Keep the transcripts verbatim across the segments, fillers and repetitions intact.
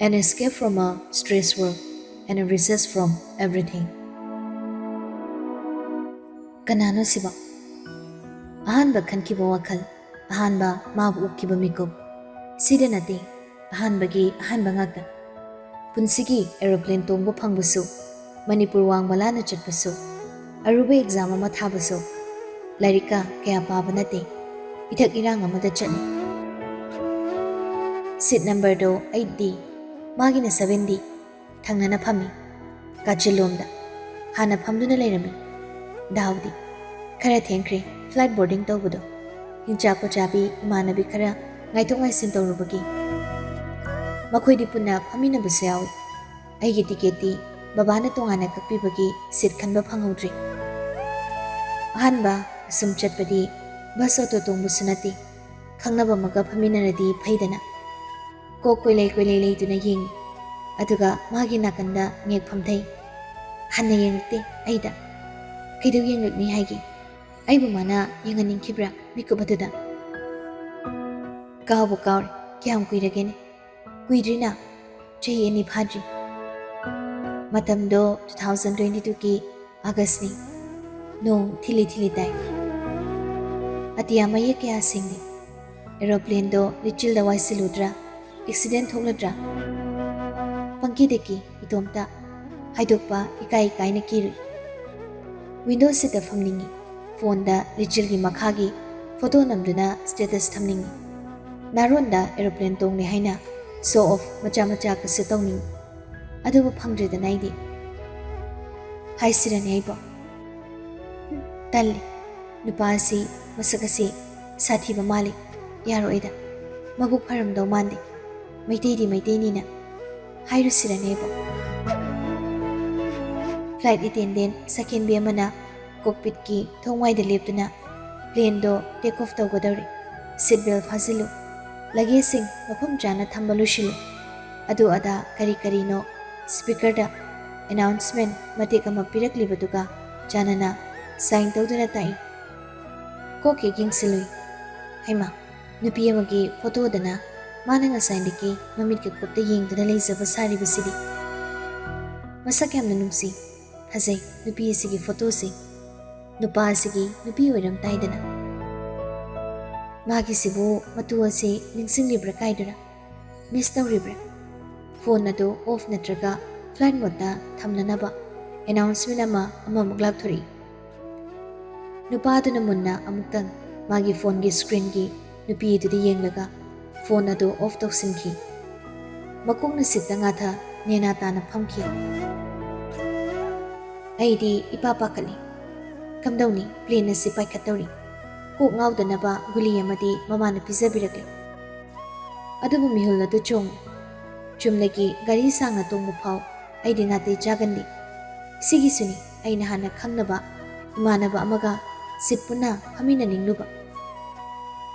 An escape from a stress world and a recess from everything. ꯀꯅꯥꯅꯣ ꯁꯤꯕꯣ? ꯑꯍꯥꯟꯕ ꯈꯟꯈꯤꯕ ꯋꯥꯈꯜ, ꯑꯍꯥꯟꯕ ꯃꯥꯕꯨ ꯎꯈꯤꯕ ꯃꯤꯀꯨꯞ, ꯁꯤꯗ ꯅꯠꯇꯦ, ꯑꯍꯥꯟꯕꯒꯤ ꯑꯍꯥꯟꯕ ꯉꯥꯛꯇ꯫ ꯄꯨꯟꯁꯤꯒꯤ aeroplane ꯇꯣꯡꯕ ꯐꯪꯕꯁꯨ, ꯃꯅꯤꯄꯨꯔ ꯋꯥꯡꯃ ꯂꯥꯟꯅ ꯆꯠꯄꯁꯨ, ꯑꯔꯨꯕ exam ꯑꯃ ꯊꯥꯕꯁꯨ, ꯂꯥꯏꯔꯤꯛꯀ ꯀꯌꯥ ꯄꯥꯕ ꯅꯠꯇꯦ, ꯏꯊꯛ ꯏꯔꯥꯡ ꯑꯃꯗ ꯆꯠꯂꯤ꯫ Seat numberꯗꯣ eight D, ꯃꯥꯒꯤꯅ seven D꯫ ꯊꯪꯅꯅ ꯐꯝꯃꯤ꯫ ꯀꯥꯆꯤꯜꯂꯣꯝꯗ ꯍꯥꯟꯅ ꯐꯝꯗꯨꯅ ꯂꯩꯔꯝꯃꯤ꯫ ꯗꯥꯎꯗꯤ ꯈꯔ ꯊꯦꯡꯈ꯭ꯔꯦ flight boarding ꯇꯧꯕꯗꯣ꯫ ꯍꯤꯡꯆꯥ ꯄꯣꯆꯥꯕꯤ ꯏꯃꯥꯟꯅꯕꯤ ꯈꯔ ꯉꯥꯏꯊꯣꯛ ꯉꯥꯏꯁꯤꯟ ꯇꯧꯔꯨꯕꯒꯤ꯫ ꯃꯈꯣꯏꯗꯤ ꯄꯨꯟꯅ ꯐꯝꯃꯤꯟꯅꯕꯁꯨ ꯌꯥꯎꯏ꯫ ꯑꯩꯒꯤ ticketꯇꯤ ꯕꯕꯥꯅ ꯇꯣꯉꯥꯟꯅ ꯀꯛꯄꯤꯕꯒꯤ seat ꯈꯟꯕ ꯐꯪꯍꯧꯗ꯭ꯔꯤ꯫ ꯑꯍꯥꯟꯕ ꯑꯁꯨꯝ ꯆꯠꯄꯗꯤ bus auto ꯇꯣꯡꯕꯁꯨ ꯅꯠꯇꯦ꯫ ꯈꯪꯅꯕ ꯑꯃꯒ ꯐꯝꯃꯤꯟꯅꯔꯗꯤ ꯐꯩꯗꯅ꯫ ꯀꯣꯛ ꯀꯣꯏꯂꯩ ꯀꯣꯏꯂꯩ ꯂꯩꯗꯨꯅ ꯌꯦꯡꯉꯤ꯫ ꯑꯗꯨꯒ ꯃꯥꯒꯤ ꯅꯥꯀꯟꯗ ꯉꯦꯛ ꯐꯝꯊꯩ꯫ ꯍꯟꯅ ꯌꯦꯡꯂꯛꯇꯦ ꯑꯩꯗ꯫ ꯀꯩꯗꯧ ꯌꯦꯡꯂꯛꯅꯤ ꯍꯥꯏꯒꯦ? ꯑꯩꯕꯨ ꯃꯥꯅ ꯌꯦꯡꯍꯟꯅꯤꯡꯈꯤꯕ꯭ꯔꯥ ꯃꯤꯀꯨꯞ ꯑꯗꯨꯗ? ꯀꯥꯎꯕꯨ ꯀꯥꯎꯔꯦ, ꯀꯌꯥꯝ ꯀꯨꯏꯔꯒꯦꯅꯦ? ꯀꯨꯏꯗ꯭ꯔꯤꯅ, ꯆꯍꯤ ꯑꯅꯤ ꯐꯥꯗ꯭ꯔꯤ꯫ ꯃꯇꯝꯗꯣ two thousand twenty twoꯒꯤ Augustꯅꯤ꯫ ꯅꯣꯡ ꯊꯤꯂꯤ ꯊꯤꯂꯤ ꯇꯥꯏ꯫ ꯑꯇꯤꯌꯥ ꯃꯌꯦꯛ ꯀꯌꯥ ꯁꯦꯡꯗꯦ꯫ Aeroplaneꯗꯣ ꯂꯤꯆꯤꯜꯗ ꯋꯥꯏꯁꯤꯜꯂꯨꯗ꯭ꯔꯥ? Accident ꯊꯣꯛꯂꯗ꯭ꯔꯥ? ꯄꯪꯀꯤꯗ ꯀꯤ ꯏꯇꯣꯝꯇ꯫ ꯍꯥꯏꯗꯣꯛꯄ ꯏꯀꯥꯏ ꯏꯀꯥꯏꯅ ꯀꯤꯔꯨꯏ꯫ Window seatꯇ ꯐꯝꯅꯤꯡꯉꯤ꯫ Phoneꯗ ꯂꯤꯆꯤꯜꯒꯤ ꯃꯈꯥꯒꯤ photo ꯅꯝꯗꯨꯅ status ꯊꯝꯅꯤꯡꯉꯤ꯫ ꯅꯥꯔꯣꯟꯗ aeroplane ꯇꯣꯡꯂꯦ ꯍꯥꯏꯅ show off ꯃꯆꯥ ꯃꯆꯥꯒꯁꯨ ꯇꯧꯅꯤꯡꯉꯤ꯫ ꯑꯗꯨꯕꯨ ꯐꯪꯗ꯭ꯔꯦꯗꯅ ꯑꯩꯗꯤ꯫ ꯍꯥꯏꯁꯤꯔꯅꯦ ꯑꯩꯕꯣ? ꯇꯜꯂꯤ꯫ ꯅꯨꯄꯥ ꯑꯁꯤ ꯃꯁꯛ ꯑꯁꯤ ꯁꯥꯊꯤꯕ ꯃꯥꯜꯂꯤ꯫ ꯌꯥꯔꯣꯏꯗ꯫ ꯃꯕꯨꯛ ꯐꯔꯝꯗꯧ ꯃꯥꯟꯗꯦ꯫ ꯃꯩꯇꯩꯗꯤ ꯃꯩꯇꯩꯅꯤꯅ꯫ ꯍꯥꯏꯔꯨꯁꯤꯔꯅꯦꯕꯣ? Flight attendant ꯁꯛꯍꯦꯟꯕꯤ ꯑꯃꯅ cockpitꯀꯤ ꯊꯣꯡꯋꯥꯏꯗ ꯂꯦꯞꯇꯨꯅ planeꯗꯣ take off ꯇꯧꯒꯗꯧꯔꯦ꯫ Seat belt ꯐꯥꯖꯤꯜꯂꯨ꯫ Luggageꯁꯤꯡ ꯃꯐꯝ ꯆꯥꯅ ꯊꯝꯕ ꯂꯣꯏꯁꯤꯜꯂꯨ꯫ ꯑꯗꯨ ꯑꯗꯥ ꯀꯔꯤ ꯀꯔꯤꯅꯣ speakerꯗ announcement ꯃꯇꯦꯛ ꯑꯃ ꯄꯤꯔꯛꯂꯤꯕꯗꯨꯒ ꯆꯥꯟꯅꯅ sign ꯇꯧꯗꯨꯅ ꯇꯥꯛꯏ꯫ ꯀꯣꯛ ꯍꯦꯛ ꯌꯦꯡꯁꯤꯜꯂꯨꯏ꯫ ꯍꯩꯃꯥ, ꯅꯨꯄꯤ ꯑꯃꯒꯤ photoꯗꯅ ꯃꯥꯅ ꯉꯁꯥꯏꯗꯒꯤ ꯃꯃꯤꯠꯀ ꯀꯨꯞꯇ ꯌꯦꯡꯗꯨꯅ ꯂꯩꯖꯕ ꯁꯥꯔꯤꯕꯁꯤꯗꯤ꯫ ꯃꯁꯛ ꯌꯥꯝꯅ ꯅꯨꯡꯁꯤ, ꯐꯖꯩ ꯅꯨꯄꯤ ꯑꯁꯤꯒꯤ ꯐꯣꯇꯣꯁꯤ꯫ ꯅꯨꯄꯥ ꯑꯁꯤꯒꯤ ꯅꯨꯄꯤ ꯑꯣꯏꯔꯝ ꯇꯥꯏꯗꯅ꯫ ꯃꯥꯒꯤꯁꯤꯕꯨ ꯃꯇꯨ ꯑꯁꯤ ꯅꯤꯡꯁꯤꯡꯂꯤꯕ꯭ꯔꯥ ꯀꯥꯏꯗꯨꯅ? ꯃꯤꯁ ꯇꯧꯔꯤꯕ꯭ꯔꯥ? ꯐꯣꯟ ꯑꯗꯨ ꯑꯣꯐ ꯅꯠꯇ꯭ꯔꯒ ꯐ꯭ꯂꯥꯏꯠ ꯃꯣꯗꯇ ꯊꯝꯅꯅꯕ ꯑꯦꯅꯥꯎꯟꯁꯃꯦꯟ ꯑꯃ ꯑꯃꯃꯨꯛ ꯂꯥꯎꯊꯣꯔꯛꯏ꯫ ꯅꯨꯄꯥꯗꯨꯅ ꯃꯨꯟꯅ ꯑꯃꯨꯛꯇꯪ ꯃꯥꯒꯤ ꯐꯣꯟꯒꯤ ꯁ꯭ꯀ꯭ꯔꯤꯟꯒꯤ ꯅꯨꯄꯤ ꯑꯗꯨꯗ ꯌꯦꯡꯂꯒ ꯐꯣꯟ ꯑꯗꯨ ꯑꯣꯐ ꯇꯧꯁꯤꯟꯈꯤ꯫ ꯃꯀꯣꯛꯅ ꯁꯤꯠꯇ ꯉꯥꯊ ꯅꯦꯅꯥ ꯇꯥꯅ ꯐꯝꯈꯤ꯫ ꯑꯩꯗꯤ ꯏꯄꯥ ꯄꯥꯈꯠꯂꯤ꯫ ꯀꯝꯗꯧꯅꯤ, ꯄ꯭ꯂꯦꯟ ꯑꯁꯤ ꯄꯥꯏꯈꯠꯇꯧꯔꯤ꯫ ꯀꯣꯛ ꯉꯥꯎꯗꯅꯕ ꯒꯨꯂꯤ ꯑꯃꯗꯤ ꯃꯃꯥꯅ ꯄꯤꯖꯕꯤꯔꯛꯂꯤ꯫ ꯑꯗꯨꯕꯨ ꯃꯤꯍꯨꯜ ꯑꯗꯨ ꯆꯣꯡꯉꯤ꯫ ꯆꯨꯝꯅꯒꯤ ꯒꯥꯔꯤ ꯁꯥꯡꯅ ꯇꯣꯡꯕ ꯐꯥꯎ ꯑꯩꯗꯤ ꯅꯥꯇꯩ ꯆꯥꯒꯟꯗꯦ꯫ ꯁꯤꯒꯤꯁꯨꯅꯤ ꯑꯩꯅ ꯍꯥꯟꯅ ꯈꯪꯅꯕ ꯏꯃꯥꯟꯅꯕ ꯑꯃꯒ ꯁꯤꯠ ꯄꯨꯟꯅ ꯐꯝꯃꯤꯟꯅꯅꯤꯡꯂꯨꯕ꯫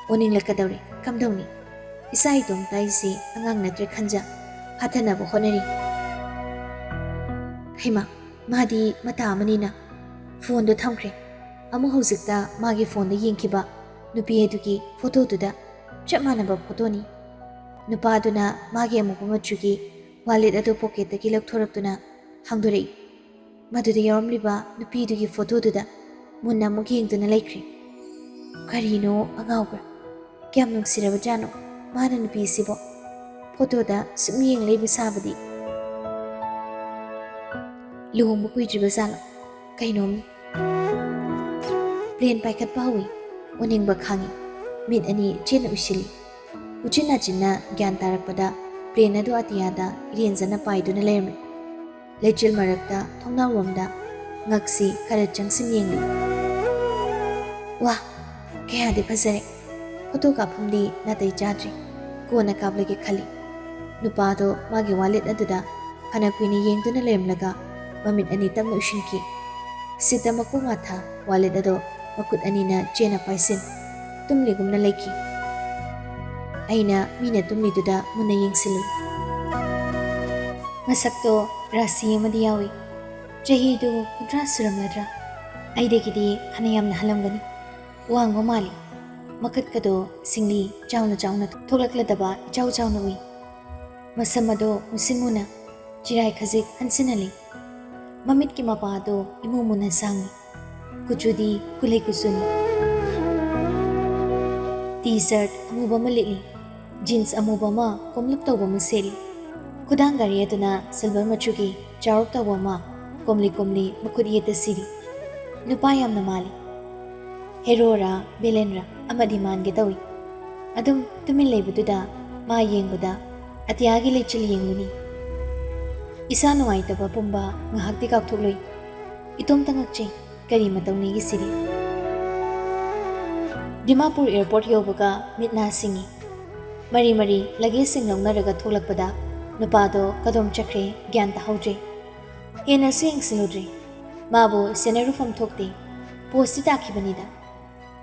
ꯑꯣꯅꯤꯡꯂꯛꯀꯗꯧꯔꯦ, ꯀꯝꯗꯧꯅꯤ? ꯏꯁꯥ ꯏꯇꯣꯝꯇ ꯑꯩꯁꯦ ꯑꯉꯥꯡ ꯅꯠꯇ꯭ꯔꯦ ꯈꯟꯖ ꯍꯥꯊꯅꯕ ꯍꯣꯠꯅꯔꯤ꯫ ꯍꯩꯃꯥ, ꯃꯥꯗꯤ ꯃꯇꯥ ꯑꯃꯅꯤꯅ꯫ ꯐꯣꯟꯗꯣ ꯊꯝꯈ꯭ꯔꯦ꯫ ꯑꯃꯨꯛ ꯍꯧꯖꯤꯛꯇ ꯃꯥꯒꯤ ꯐꯣꯟꯗ ꯌꯦꯡꯈꯤꯕ ꯅꯨꯄꯤ ꯑꯗꯨꯒꯤ ꯐꯣꯇꯣꯗꯨꯗ ꯆꯞ ꯃꯥꯟꯅꯕ ꯐꯣꯇꯣꯅꯤ꯫ ꯅꯨꯄꯥꯗꯨꯅ ꯃꯥꯒꯤ ꯑꯃꯨꯕ ꯃꯆꯨꯒꯤ ꯋꯥꯂꯦꯠ ꯑꯗꯨ ꯄꯣꯀꯦꯠꯇꯒꯤ ꯂꯧꯊꯣꯔꯛꯇꯨꯅ ꯍꯥꯡꯗꯣꯔꯛꯏ꯫ ꯃꯗꯨꯗ ꯌꯥꯎꯔꯝꯂꯤꯕ ꯅꯨꯄꯤꯗꯨꯒꯤ ꯐꯣꯇꯣꯗꯨꯗ ꯃꯨꯟꯅ ꯑꯃꯨꯛ ꯌꯦꯡꯗꯨꯅ ꯂꯩꯈ꯭ꯔꯦ꯫ ꯀꯔꯤꯅꯣ ꯑꯉꯥꯎꯕ? ꯀꯌꯥꯝ ꯅꯨꯡꯁꯤꯔꯕꯖꯥꯠꯅꯣ ꯃꯥꯅ ꯅꯨꯄꯤꯁꯤꯕꯣ? ꯐꯣꯇꯣꯗ ꯁꯨꯝ ꯌꯦꯡ ꯂꯩꯕ ꯁꯥꯕꯗꯤ꯫ ꯂꯨꯍꯣꯡꯕ ꯀꯨꯏꯗ꯭ꯔꯤꯕ ꯖꯥꯠꯂꯣ? ꯀꯩꯅꯣꯝꯅꯤ꯫ ꯄ꯭ꯂꯦꯟ ꯄꯥꯏꯈꯠꯄ ꯍꯧꯏ꯫ ꯑꯣꯅꯤꯡꯕ ꯈꯥꯡꯏ꯫ ꯃꯤꯠ ꯑꯅꯤ ꯆꯦꯠꯅ ꯎꯏꯁꯤꯜꯂꯤ꯫ ꯎꯆꯤꯟ ꯅꯥꯆꯤꯟꯅ ꯒ꯭ꯌꯥꯟ ꯇꯥꯔꯛꯄꯗ ꯄ꯭ꯂꯦꯟ ꯑꯗꯨ ꯑꯇꯤꯌꯥꯗ ꯏꯔꯦꯟꯖꯅ ꯄꯥꯏꯗꯨꯅ ꯂꯩꯔꯝꯃꯤ꯫ ꯂꯩꯆꯤꯜ ꯃꯔꯛꯇ ꯊꯣꯡꯅꯥꯎꯔꯣꯝꯗ ꯉꯛꯁꯤ ꯈꯔ ꯆꯪꯁꯤꯟ ꯌꯦꯡꯂꯤ꯫ ꯋꯥ! ꯀꯌꯥꯗꯤ ꯐꯖꯔꯦ! ꯐꯣꯇꯣ ꯀꯥꯞꯐꯝꯗꯤ ꯅꯥꯇꯩ ꯆꯥꯗ꯭ꯔꯦ꯫ ꯀꯣꯟꯅ ꯀꯥꯞꯂꯒꯦ ꯈꯜꯂꯤ꯫ ꯅꯨꯄꯥꯗꯣ ꯃꯥꯒꯤ ꯋꯥꯂꯦꯠ ꯑꯗꯨꯗ ꯐꯅ ꯀꯨꯏꯅ ꯌꯦꯡꯗꯨꯅ ꯂꯩꯔꯝꯂꯒ ꯃꯃꯤꯠ ꯑꯅꯤ ꯇꯞꯅ ꯎꯏꯁꯤꯟꯈꯤ꯫ ꯁꯤꯠꯇ ꯃꯀꯣꯛ ꯉꯥꯊ ꯋꯥꯂꯦꯠ ꯑꯗꯣ ꯃꯈꯨꯠ ꯑꯅꯤꯅ ꯆꯦꯟꯅ ꯄꯥꯏꯁꯤꯟ ꯇꯨꯝꯂꯤꯒꯨꯝꯅ ꯂꯩꯈꯤ꯫ ꯑꯩꯅ ꯃꯤꯅ ꯇꯨꯝꯂꯤꯗꯨꯗ ꯃꯨꯟꯅ ꯌꯦꯡꯁꯤꯜꯂꯨꯏ꯫ ꯃꯁꯛꯇꯣ ꯔꯥꯁꯤ ꯑꯃꯗꯤ ꯌꯥꯎꯏ꯫ ꯆꯍꯤꯗꯨ ꯀꯨꯟꯊ꯭ꯔꯥ ꯁꯨꯔꯝꯂꯗ꯭ꯔꯥ? ꯑꯩꯗꯒꯤꯗꯤ ꯐꯅꯌꯥꯝꯅ ꯍꯜꯂꯝꯒꯅꯤ꯫ ꯋꯥꯡꯕ ꯃꯥꯜꯂꯤ꯫ ꯃꯈꯨꯠꯀꯗꯣ ꯁꯤꯡꯂꯤ ꯆꯥꯎꯅ ꯆꯥꯎꯅ ꯊꯣꯛꯂꯛꯂꯗꯕ ꯏꯆꯥꯎ ꯆꯥꯎꯅ ꯎꯏ꯫ ꯃꯁꯝ ꯑꯗꯣ ꯃꯨꯁꯤꯟ ꯃꯨꯅ ꯆꯤꯔꯥꯏ ꯈꯖꯤꯛ ꯍꯟꯁꯤꯟꯍꯜꯂꯤ꯫ ꯃꯃꯤꯠꯀꯤ ꯃꯄꯥꯗꯣ ꯏꯃꯨ ꯃꯨꯅ ꯁꯥꯡꯏ꯫ ꯀꯨꯆꯨꯗꯤ ꯀꯨꯂꯩ ꯀꯨꯆꯨꯅꯤ꯫ ꯇꯤ ꯁꯔꯠ ꯑꯃꯨꯕ ꯑꯃ ꯂꯤꯠꯂꯤ꯫ ꯖꯤꯟꯁ ꯑꯃꯨꯕ ꯑꯃ ꯀꯣꯝꯂꯞ ꯇꯧꯕ ꯑꯃ ꯁꯦꯠꯂꯤ꯫ ꯈꯨꯗꯥꯡ ꯒꯥꯔꯤ ꯑꯗꯨꯅ ꯁꯤꯜꯚꯔ ꯃꯆꯨꯒꯤ ꯆꯥꯎꯔꯞ ꯇꯧꯕ ꯑꯃ ꯀꯣꯝꯂꯤ ꯀꯣꯝꯂꯤ ꯃꯈꯨꯠ ꯌꯦꯠꯇ ꯁꯤꯔꯤ꯫ ꯅꯨꯄꯥ ꯌꯥꯝꯅ ꯃꯥꯜꯂꯤ꯫ ꯍꯦꯔꯣꯔꯥ ꯚꯤꯂꯦꯟꯔꯥ ꯑꯃꯗꯤ ꯃꯥꯟꯒꯦ ꯇꯧꯏ꯫ ꯑꯗꯨꯝ ꯇꯨꯃꯤꯟ ꯂꯩꯕꯗꯨꯗ ꯃꯥ ꯌꯦꯡꯕꯗ ꯑꯇꯤꯌꯥꯒꯤ ꯂꯩꯆꯤꯜ ꯌꯦꯡꯕꯅꯤ꯫ ꯏꯁꯥ ꯅꯨꯡꯉꯥꯏꯇꯕ ꯄꯨꯝꯕ ꯉꯥꯏꯍꯥꯛꯇꯤ ꯀꯥꯎꯊꯣꯛꯂꯨꯏ꯫ ꯏꯇꯣꯝꯇ ꯉꯛꯆꯩ, ꯀꯔꯤ ꯃꯇꯧꯅꯤꯒꯦ ꯁꯤꯗꯤ? ꯗꯤꯃꯥꯄꯨꯔ ꯑꯦꯌꯔꯄꯣꯔꯠ ꯌꯧꯕꯒ ꯃꯤꯠ ꯅꯥ ꯁꯤꯡꯏ꯫ ꯃꯔꯤ ꯃꯔꯤ ꯂꯒꯦꯖꯁꯤꯡ ꯂꯧꯅꯔꯒ ꯊꯣꯛꯂꯛꯄꯗ ꯅꯨꯄꯥꯗꯣ ꯀꯗꯣꯝ ꯆꯠꯈ꯭ꯔꯦ ꯒ꯭ꯌꯥꯟ ꯇꯥꯍꯧꯗ꯭ꯔꯦ꯫ ꯍꯦꯟꯅꯁꯨ ꯌꯦꯡꯁꯤꯜꯂꯨꯗ꯭ꯔꯦ꯫ ꯃꯥꯕꯨ ꯁꯦꯟꯅꯔꯨꯐꯝ ꯊꯣꯛꯇꯦ꯫ ꯄꯣꯁꯇꯤ ꯇꯥꯈꯤꯕꯅꯤꯗ꯫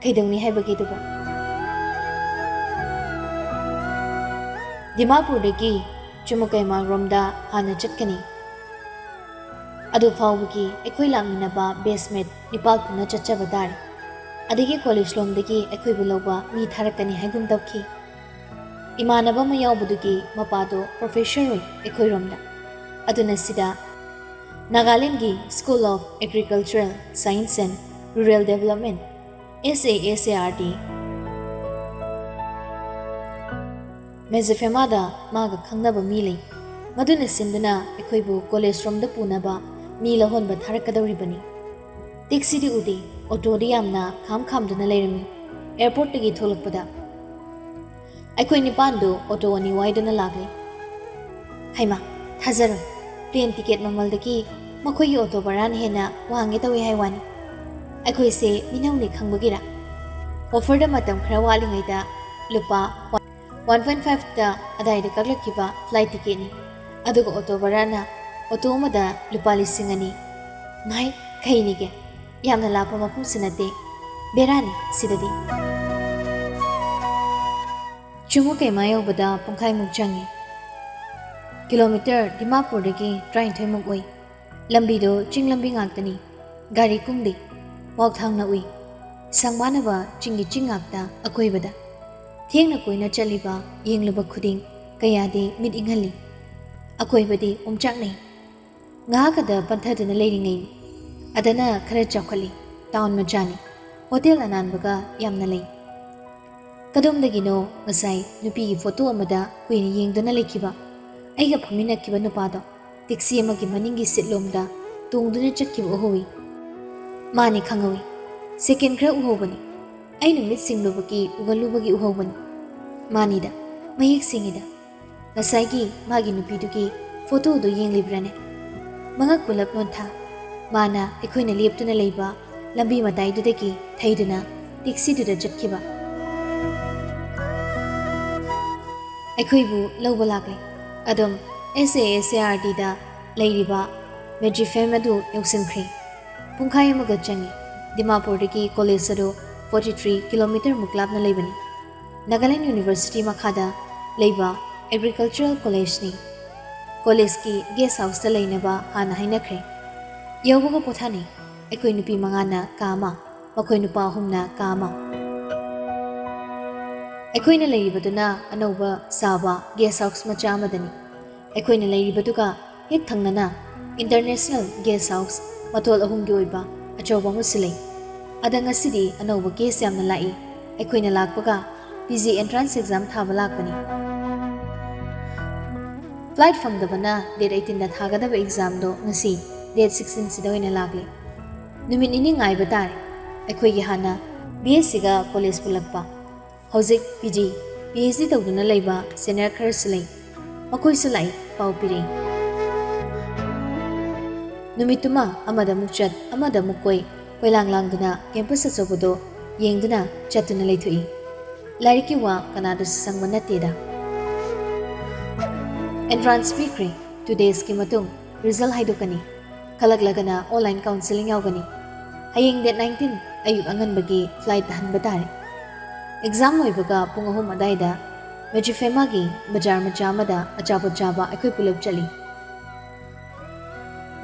ꯀꯩꯗꯧꯅꯤ ꯍꯥꯏꯕꯒꯦꯗꯨꯕꯣ? ꯗꯤꯃꯥꯄꯨꯔꯗꯒꯤ ꯆꯨꯃꯨꯀꯩꯃꯥꯔꯣꯝꯗ ꯍꯥꯟꯅ ꯆꯠꯀꯅꯤ꯫ ꯑꯗꯨ ꯐꯥꯎꯕꯒꯤ ꯑꯩꯈꯣꯏ ꯂꯥꯛꯃꯤꯟꯅꯕ batchmate ꯅꯤꯄꯥꯜ ꯄꯨꯟꯅ ꯆꯠꯆꯕ ꯇꯥꯔꯦ꯫ ꯑꯗꯒꯤ ꯀꯣꯂꯦꯖ ꯂꯣꯝꯗꯒꯤ ꯑꯩꯈꯣꯏꯕꯨ ꯂꯧꯕ ꯃꯤ ꯊꯥꯔꯛꯀꯅꯤ ꯍꯥꯏꯒꯨꯝ ꯇꯧꯈꯤ꯫ ꯏꯃꯥꯟꯅꯕ ꯑꯃ ꯌꯥꯎꯕꯗꯨꯒꯤ ꯃꯄꯥꯗꯣ professor ꯑꯣꯏ ꯑꯩꯈꯣꯏꯔꯣꯝꯗ꯫ ꯑꯗꯨꯅ ꯁꯤꯗ ꯅꯥꯒꯥꯂꯦꯟꯒꯤ School of Agricultural Science and Rural Development, S A S A R D, ꯃꯦꯖꯐꯦꯃꯥꯗ ꯃꯥꯒ ꯈꯪꯅꯕ ꯃꯤ ꯂꯩ꯫ ꯃꯗꯨꯅ ꯁꯤꯟꯗꯨꯅ ꯑꯩꯈꯣꯏꯕꯨ ꯀꯣꯂꯦꯖ ꯔꯣꯝꯗ ꯄꯨꯅꯕ ꯃꯤ ꯂꯧꯍꯣꯟꯕ ꯊꯥꯔꯛꯀꯗꯧꯔꯤꯕꯅꯤ꯫ ꯇꯦꯛꯁꯤꯗꯤ ꯎꯗꯦ, ꯑꯣꯇꯣꯗꯤ ꯌꯥꯝꯅ ꯈꯥꯝ ꯈꯥꯝꯗꯨꯅ ꯂꯩꯔꯝꯃꯤ꯫ ꯑꯦꯌꯔꯄꯣꯔꯠꯇꯒꯤ ꯊꯣꯛꯂꯛꯄꯗ ꯑꯩꯈꯣꯏ ꯅꯤꯄꯥꯟꯗꯨ ꯑꯣꯇꯣ ꯑꯅꯤ ꯋꯥꯏꯗꯨꯅ ꯂꯥꯛꯂꯦ꯫ ꯍꯩꯃꯥ, ꯊꯥꯖꯔꯣꯏ, plane ticket ꯃꯃꯜꯗꯒꯤ ꯃꯈꯣꯏꯒꯤ ꯑꯣꯇꯣ ꯚꯔꯥꯅ ꯍꯦꯟꯅ ꯋꯥꯡꯉꯦ ꯇꯧꯏ ꯍꯥꯏ ꯋꯥꯅꯤ꯫ ꯑꯩꯈꯣꯏꯁꯦ ꯃꯤꯅꯧꯅꯤ ꯈꯪꯕꯒꯤꯔ? Offerꯗ ꯃꯇꯝ ꯈꯔ ꯋꯥꯠꯂꯤꯉꯩꯗ ꯂꯨꯄꯥ one point fiveꯇ ꯑꯗꯥꯏꯗ ꯀꯛꯂꯛꯈꯤꯕ flight ticketꯅꯤ꯫ ꯑꯗꯨꯒ ꯑꯣꯇꯣ ꯚꯔꯥꯅ ꯑꯣꯇꯣ ꯑꯃꯗ ꯂꯨꯄꯥ ꯂꯤꯁꯤꯡ ꯑꯅꯤ꯫ ꯃꯥꯏ, ꯀꯩꯅꯤꯒꯦ? ꯌꯥꯝꯅ ꯂꯥꯞꯄ ꯃꯐꯝꯁꯨ ꯅꯠꯇꯦ꯫ ꯕꯦꯔꯥꯅꯤ ꯁꯤꯗꯗꯤ꯫ ꯆꯨꯃꯨꯀꯩꯃꯥ ꯌꯧꯕꯗ ꯄꯨꯡꯈꯥꯏꯃꯨꯛ ꯆꯪꯉꯤ꯫ ꯀꯤꯂꯣꯃꯤꯇꯔ ꯗꯤꯃꯥꯄꯨꯔꯗꯒꯤ ꯇꯔꯥꯅꯤꯊꯣꯏꯃꯨꯛ ꯑꯣꯏ꯫ ꯂꯝꯕꯤꯗꯣ ꯆꯤꯡ ꯂꯝꯕꯤ ꯉꯥꯛꯇꯅꯤ꯫ ꯒꯥꯔꯤ ꯀꯨꯝꯗꯦ꯫ ꯋꯥꯎꯊꯥꯡꯅ ꯎꯏ꯫ ꯁꯪꯕꯥꯅꯕ ꯆꯤꯡꯒꯤ ꯆꯤꯡ ꯉꯥꯛꯇ ꯑꯀꯣꯏꯕꯗ꯫ ꯊꯦꯡꯅ ꯀꯣꯏꯅ ꯆꯠꯂꯤꯕ ꯌꯦꯡꯂꯨꯕ ꯈꯨꯗꯤꯡ ꯀꯌꯥꯗꯤ ꯃꯤꯠ ꯏꯪꯍꯜꯂꯤ꯫ ꯑꯀꯣꯏꯕꯗꯤ ꯑꯣꯝꯆꯥꯛꯅꯩ꯫ ꯉꯥꯏꯍꯥꯛ ꯑꯗ ꯄꯟꯊꯗꯨꯅ ꯂꯩꯔꯤꯉꯩꯅꯤ꯫ ꯑꯗꯅ ꯈꯔ ꯆꯥꯎꯈꯠꯂꯤ꯫ ꯇꯥꯎꯟ ꯃꯆꯥꯅꯤ꯫ ꯍꯣꯇꯦꯜ ꯑꯅꯥꯟꯕꯒ ꯌꯥꯝꯅ ꯂꯩ꯫ ꯀꯗꯣꯝꯗꯒꯤꯅꯣ ꯉꯁꯥꯏ ꯅꯨꯄꯤꯒꯤ ꯐꯣꯇꯣ ꯑꯃꯗ ꯀꯨꯏꯅ ꯌꯦꯡꯗꯨꯅ ꯂꯩꯈꯤꯕ ꯑꯩꯒ ꯐꯝꯃꯤꯟꯅꯈꯤꯕ ꯅꯨꯄꯥꯗꯣ ꯇꯦꯛꯁꯤ ꯑꯃꯒꯤ ꯃꯅꯤꯡꯒꯤ ꯁꯤꯠꯂꯣꯝꯗ ꯇꯣꯡꯗꯨꯅ ꯆꯠꯈꯤꯕ ꯎꯍꯧꯏ꯫ ꯃꯥꯅꯤ ꯈꯪꯍꯧꯏ꯫ ꯁꯦꯀꯦꯟ ꯈꯔ ꯎꯍꯧꯕꯅꯤ꯫ ꯑꯩꯅ ꯃꯤꯠ ꯁꯤꯡꯂꯨꯕꯒꯤ ꯎꯒꯜꯂꯨꯕꯒꯤ ꯎꯍꯧꯕꯅꯤ꯫ ꯃꯥꯅꯤꯗ, ꯃꯌꯦꯛ ꯁꯦꯡꯉꯤꯗ꯫ ꯉꯁꯥꯏꯒꯤ ꯃꯥꯒꯤ ꯅꯨꯄꯤꯗꯨꯒꯤ ꯐꯣꯇꯣꯗꯨ ꯌꯦꯡꯂꯤꯕ꯭ꯔꯥꯅꯦ? ꯃꯉꯛ ꯄꯨꯂꯞ ꯅꯣꯟꯊ꯫ ꯃꯥꯅ ꯑꯩꯈꯣꯏꯅ ꯂꯦꯞꯇꯨꯅ ꯂꯩꯕ ꯂꯝꯕꯤ ꯃꯇꯥꯏꯗꯨꯗꯒꯤ ꯊꯩꯗꯨꯅ ꯇꯦꯛꯁꯤꯗꯨꯗ ꯆꯠꯈꯤꯕ꯫ ꯑꯩꯈꯣꯏꯕꯨ ꯂꯧꯕ ꯂꯥꯛꯂꯦ꯫ ꯑꯗꯨꯝ S A S A R Dꯗ ꯂꯩꯔꯤꯕ ꯃꯦꯖꯤꯐꯦꯝ ꯑꯗꯨ ꯌꯧꯁꯤꯟꯈ꯭ꯔꯦ꯫ ꯄꯨꯡꯈꯥꯏ ꯑꯃꯒ ꯆꯪꯉꯤ꯫ ꯗꯤꯃꯥꯄꯨꯔꯗꯒꯤ ꯀꯣꯂꯦꯖ ꯑꯗꯨ forty three kilometre ꯃꯨꯛ ꯂꯥꯞꯅ ꯂꯩꯕꯅꯤ꯫ ꯅꯥꯒꯥꯂꯦꯟ ꯌꯨꯅꯤꯚꯔꯁꯤꯇꯤ ꯃꯈꯥꯗ ꯂꯩꯕ ꯑꯦꯒ꯭ꯔꯤꯀꯜꯆꯔꯦꯜ ꯀꯣꯂꯦꯖꯅꯤ꯫ ꯀꯣꯂꯦꯖꯀꯤ ꯒꯦꯁ ꯍꯥꯎꯁꯇ ꯂꯩꯅꯕ ꯍꯥꯟꯅ ꯍꯥꯏꯅꯈ꯭ꯔꯦ꯫ ꯌꯧꯕꯒ ꯄꯣꯊꯥꯅꯩ꯫ ꯑꯩꯈꯣꯏ ꯅꯨꯄꯤ ꯃꯉꯥꯅ ꯀꯥ ꯑꯃ, ꯃꯈꯣꯏ ꯅꯨꯄꯥ ꯑꯍꯨꯝꯅ ꯀꯥ ꯑꯃ꯫ ꯑꯩꯈꯣꯏꯅ ꯂꯩꯔꯤꯕꯗꯨꯅ ꯑꯅꯧꯕ ꯁꯥꯕ ꯒꯦꯁ ꯍꯥꯎꯁ ꯃꯆꯥ ꯑꯃꯗꯅꯤ꯫ ꯑꯩꯈꯣꯏꯅ ꯂꯩꯔꯤꯕꯗꯨꯒ ꯍꯦꯛ ꯊꯪꯅꯅ ꯏꯟꯇꯔꯅꯦꯁꯅꯦꯜ ꯒꯦꯁ ꯍꯥꯎꯁ ꯃꯊꯣꯜ ꯑꯍꯨꯝꯒꯤ ꯑꯣꯏꯕ ꯑꯆꯧꯕ ꯑꯃꯁꯨ ꯂꯩ꯫ ꯑꯗ ꯉꯁꯤꯗꯤ ꯑꯅꯧꯕ ꯒꯦꯁ ꯌꯥꯝꯅ ꯂꯥꯛꯏ꯫ ꯑꯩꯈꯣꯏꯅ ꯂꯥꯛꯄꯒ P G entrance exam ꯊꯥꯕ ꯂꯥꯛꯄꯅꯤ꯫ Flight ꯐꯪꯗꯕꯅ date eighteenꯗ ꯊꯥꯒꯗꯕ examꯗꯣ ꯉꯁꯤ date sixteenꯁꯤꯗ ꯑꯣꯏꯅ ꯂꯥꯛꯂꯦ꯫ ꯅꯨꯃꯤꯠ ꯅꯤꯅꯤ ꯉꯥꯏꯕ ꯇꯥꯔꯦ꯫ ꯑꯩꯈꯣꯏꯒꯤ ꯍꯥꯟꯅ B S Cꯒ ꯀꯣꯂꯦꯖ ꯄꯨꯜꯂꯛꯄ, ꯍꯧꯖꯤꯛ P G, P H D ꯇꯧꯗꯨꯅ ꯂꯩꯕ senior ꯈꯔꯁꯨ ꯂꯩ꯫ ꯃꯈꯣꯏꯁꯨ ꯂꯥꯛꯏ, ꯄꯥꯎ ꯄꯤꯔꯛꯏ꯫ ꯅꯨꯃꯤꯠꯇꯨꯃ ꯑꯃꯗ ꯑꯃꯨꯛ ꯆꯠ, ꯑꯃꯗ ꯑꯃꯨꯛ ꯀꯣꯏ, ꯀꯣꯏꯂꯥꯡ ꯂꯥꯡꯗꯨꯅ campus ꯑꯆꯧꯕꯗꯣ ꯌꯦꯡꯗꯨꯅ ꯆꯠꯇꯨꯅ ꯂꯩꯊꯣꯛꯏ꯫ ꯂꯥꯏꯔꯤꯛꯀꯤ ꯋꯥ ꯀꯅꯥꯗꯁꯨ ꯁꯪꯕ ꯅꯠꯇꯦꯗ꯫ Entrance ꯄꯤꯈ꯭ꯔꯦ꯫ Two daysꯀꯤ ꯃꯇꯨꯡ result ꯍꯥꯏꯗꯣꯛꯀꯅꯤ꯫ ꯈꯜꯂꯛꯂꯒꯅ online counselling ꯌꯥꯎꯒꯅꯤ꯫ ꯍꯌꯦꯡ date nineteen ꯑꯌꯨꯛ ꯑꯉꯟꯕꯒꯤ flightꯇ ꯍꯟꯕ ꯇꯥꯔꯦ꯫ Exam ꯂꯣꯏꯕꯒ ꯄꯨꯡ ꯑꯍꯨꯝ ꯑꯗꯥꯏꯗ ꯃꯦꯖꯤꯐꯦꯃꯥꯒꯤ ꯕꯖꯥꯔ ꯃꯆꯥ ꯑꯃꯗ ꯑꯆꯥꯄꯣꯠ ꯆꯥꯕ ꯑꯩꯈꯣꯏ ꯄꯨꯂꯞ ꯆꯠꯂꯤ꯫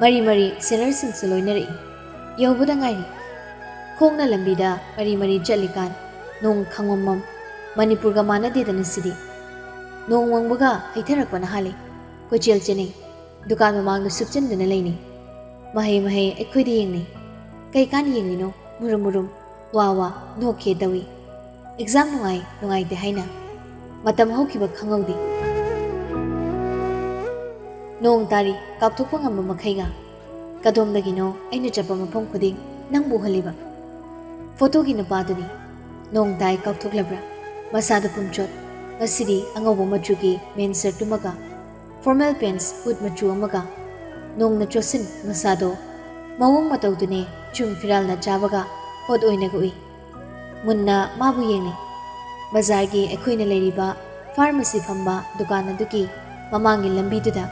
ꯃꯔꯤ ꯃꯔꯤ seniorꯁꯤꯡꯁꯨ ꯂꯣꯏꯅꯔꯛꯏ꯫ ꯌꯧꯕꯗ ꯉꯥꯏꯔꯤ꯫ ꯈꯣꯡꯅ ꯂꯝꯕꯤꯗ ꯃꯔꯤ ꯃꯔꯤ ꯆꯠꯂꯤꯀꯥꯟ ꯅꯣꯡ ꯈꯪꯃꯝꯃꯝ꯫ ꯃꯅꯤꯄꯨꯔꯒ ꯃꯥꯟꯅꯗꯦꯗꯅ ꯁꯤꯗꯤ꯫ ꯅꯣꯡ ꯃꯪꯕꯒ ꯍꯩꯊꯔꯛꯄꯅ ꯍꯥꯜꯂꯤ꯫ ꯀꯣꯏꯆꯦꯜ ꯆꯦꯟꯅꯩ꯫ ꯗꯨꯀꯥꯟ ꯃꯃꯥꯡꯗ ꯁꯨꯞꯆꯟꯗꯨꯅ ꯂꯩꯅꯩ꯫ ꯃꯍꯩ ꯃꯍꯩ ꯑꯩꯈꯣꯏꯗ ꯌꯦꯡꯅꯩ꯫ "ꯀꯩ ꯀꯥꯟ ꯌꯦꯡꯂꯤꯅꯣ? ꯃꯨꯔꯨꯝ ꯃꯨꯔꯨꯝ, ꯋꯥ ꯋꯥ, ꯅꯣꯛꯈꯦ ꯇꯧꯏ꯫ ꯑꯦꯛꯖꯥꯝ ꯅꯨꯡꯉꯥꯏ ꯅꯨꯡꯉꯥꯏꯇꯦ ꯍꯥꯏꯅ ꯃꯇꯝ ꯍꯧꯈꯤꯕ ꯈꯪꯍꯧꯗꯦ꯫ ꯅꯣꯡ ꯇꯥꯔꯤ, ꯀꯥꯎꯊꯣꯛꯄ ꯉꯝꯕ ꯃꯈꯩꯒ꯫ ꯀꯗꯣꯝꯗꯒꯤꯅꯣ ꯑꯩꯅ ꯆꯠꯄ ꯃꯐꯝ ꯈꯨꯗꯤꯡ ꯅꯪꯕꯨ ꯎꯍꯜꯂꯤꯕ꯫ ꯐꯣꯇꯣꯒꯤ ꯅꯨꯄꯥꯗꯨꯅꯤ꯫ ꯅꯣꯡ ꯇꯥꯏ ꯀꯥꯎꯊꯣꯛꯂꯕ꯭ꯔꯥ? ꯃꯁꯥꯗ ꯄꯨꯝꯆꯣꯠ꯫ ꯉꯁꯤꯗꯤ ꯑꯉꯧꯕ ꯃꯆꯨꯒꯤ ꯃꯦꯟ ꯁꯔꯠ ꯑꯃꯒ, ꯐꯣꯔꯃꯦꯜ ꯄꯦꯟꯠꯁ ꯎꯠ ꯃꯆꯨ ꯑꯃꯒ꯫ ꯅꯣꯡꯅ ꯆꯣꯠꯁꯤꯟ ꯃꯁꯥꯗꯣ꯫ ꯃꯑꯣꯡ ꯃꯇꯧꯗꯨꯅꯦ ꯆꯨꯝ ꯐꯤꯔꯥꯜꯅ ꯆꯥꯕꯒ ꯍꯣꯠ ꯑꯣꯏꯅꯒ ꯎꯏ꯫ ꯃꯨꯟꯅ ꯃꯥꯕꯨ ꯌꯦꯡꯂꯤ꯫ ꯕꯖꯥꯔꯒꯤ ꯑꯩꯈꯣꯏꯅ ꯂꯩꯔꯤꯕ ꯐꯥꯔꯃꯥꯁꯤ ꯐꯝꯕ ꯗꯨꯀꯥꯟ ꯑꯗꯨꯒꯤ ꯃꯃꯥꯡꯒꯤ ꯂꯝꯕꯤꯗꯨꯗ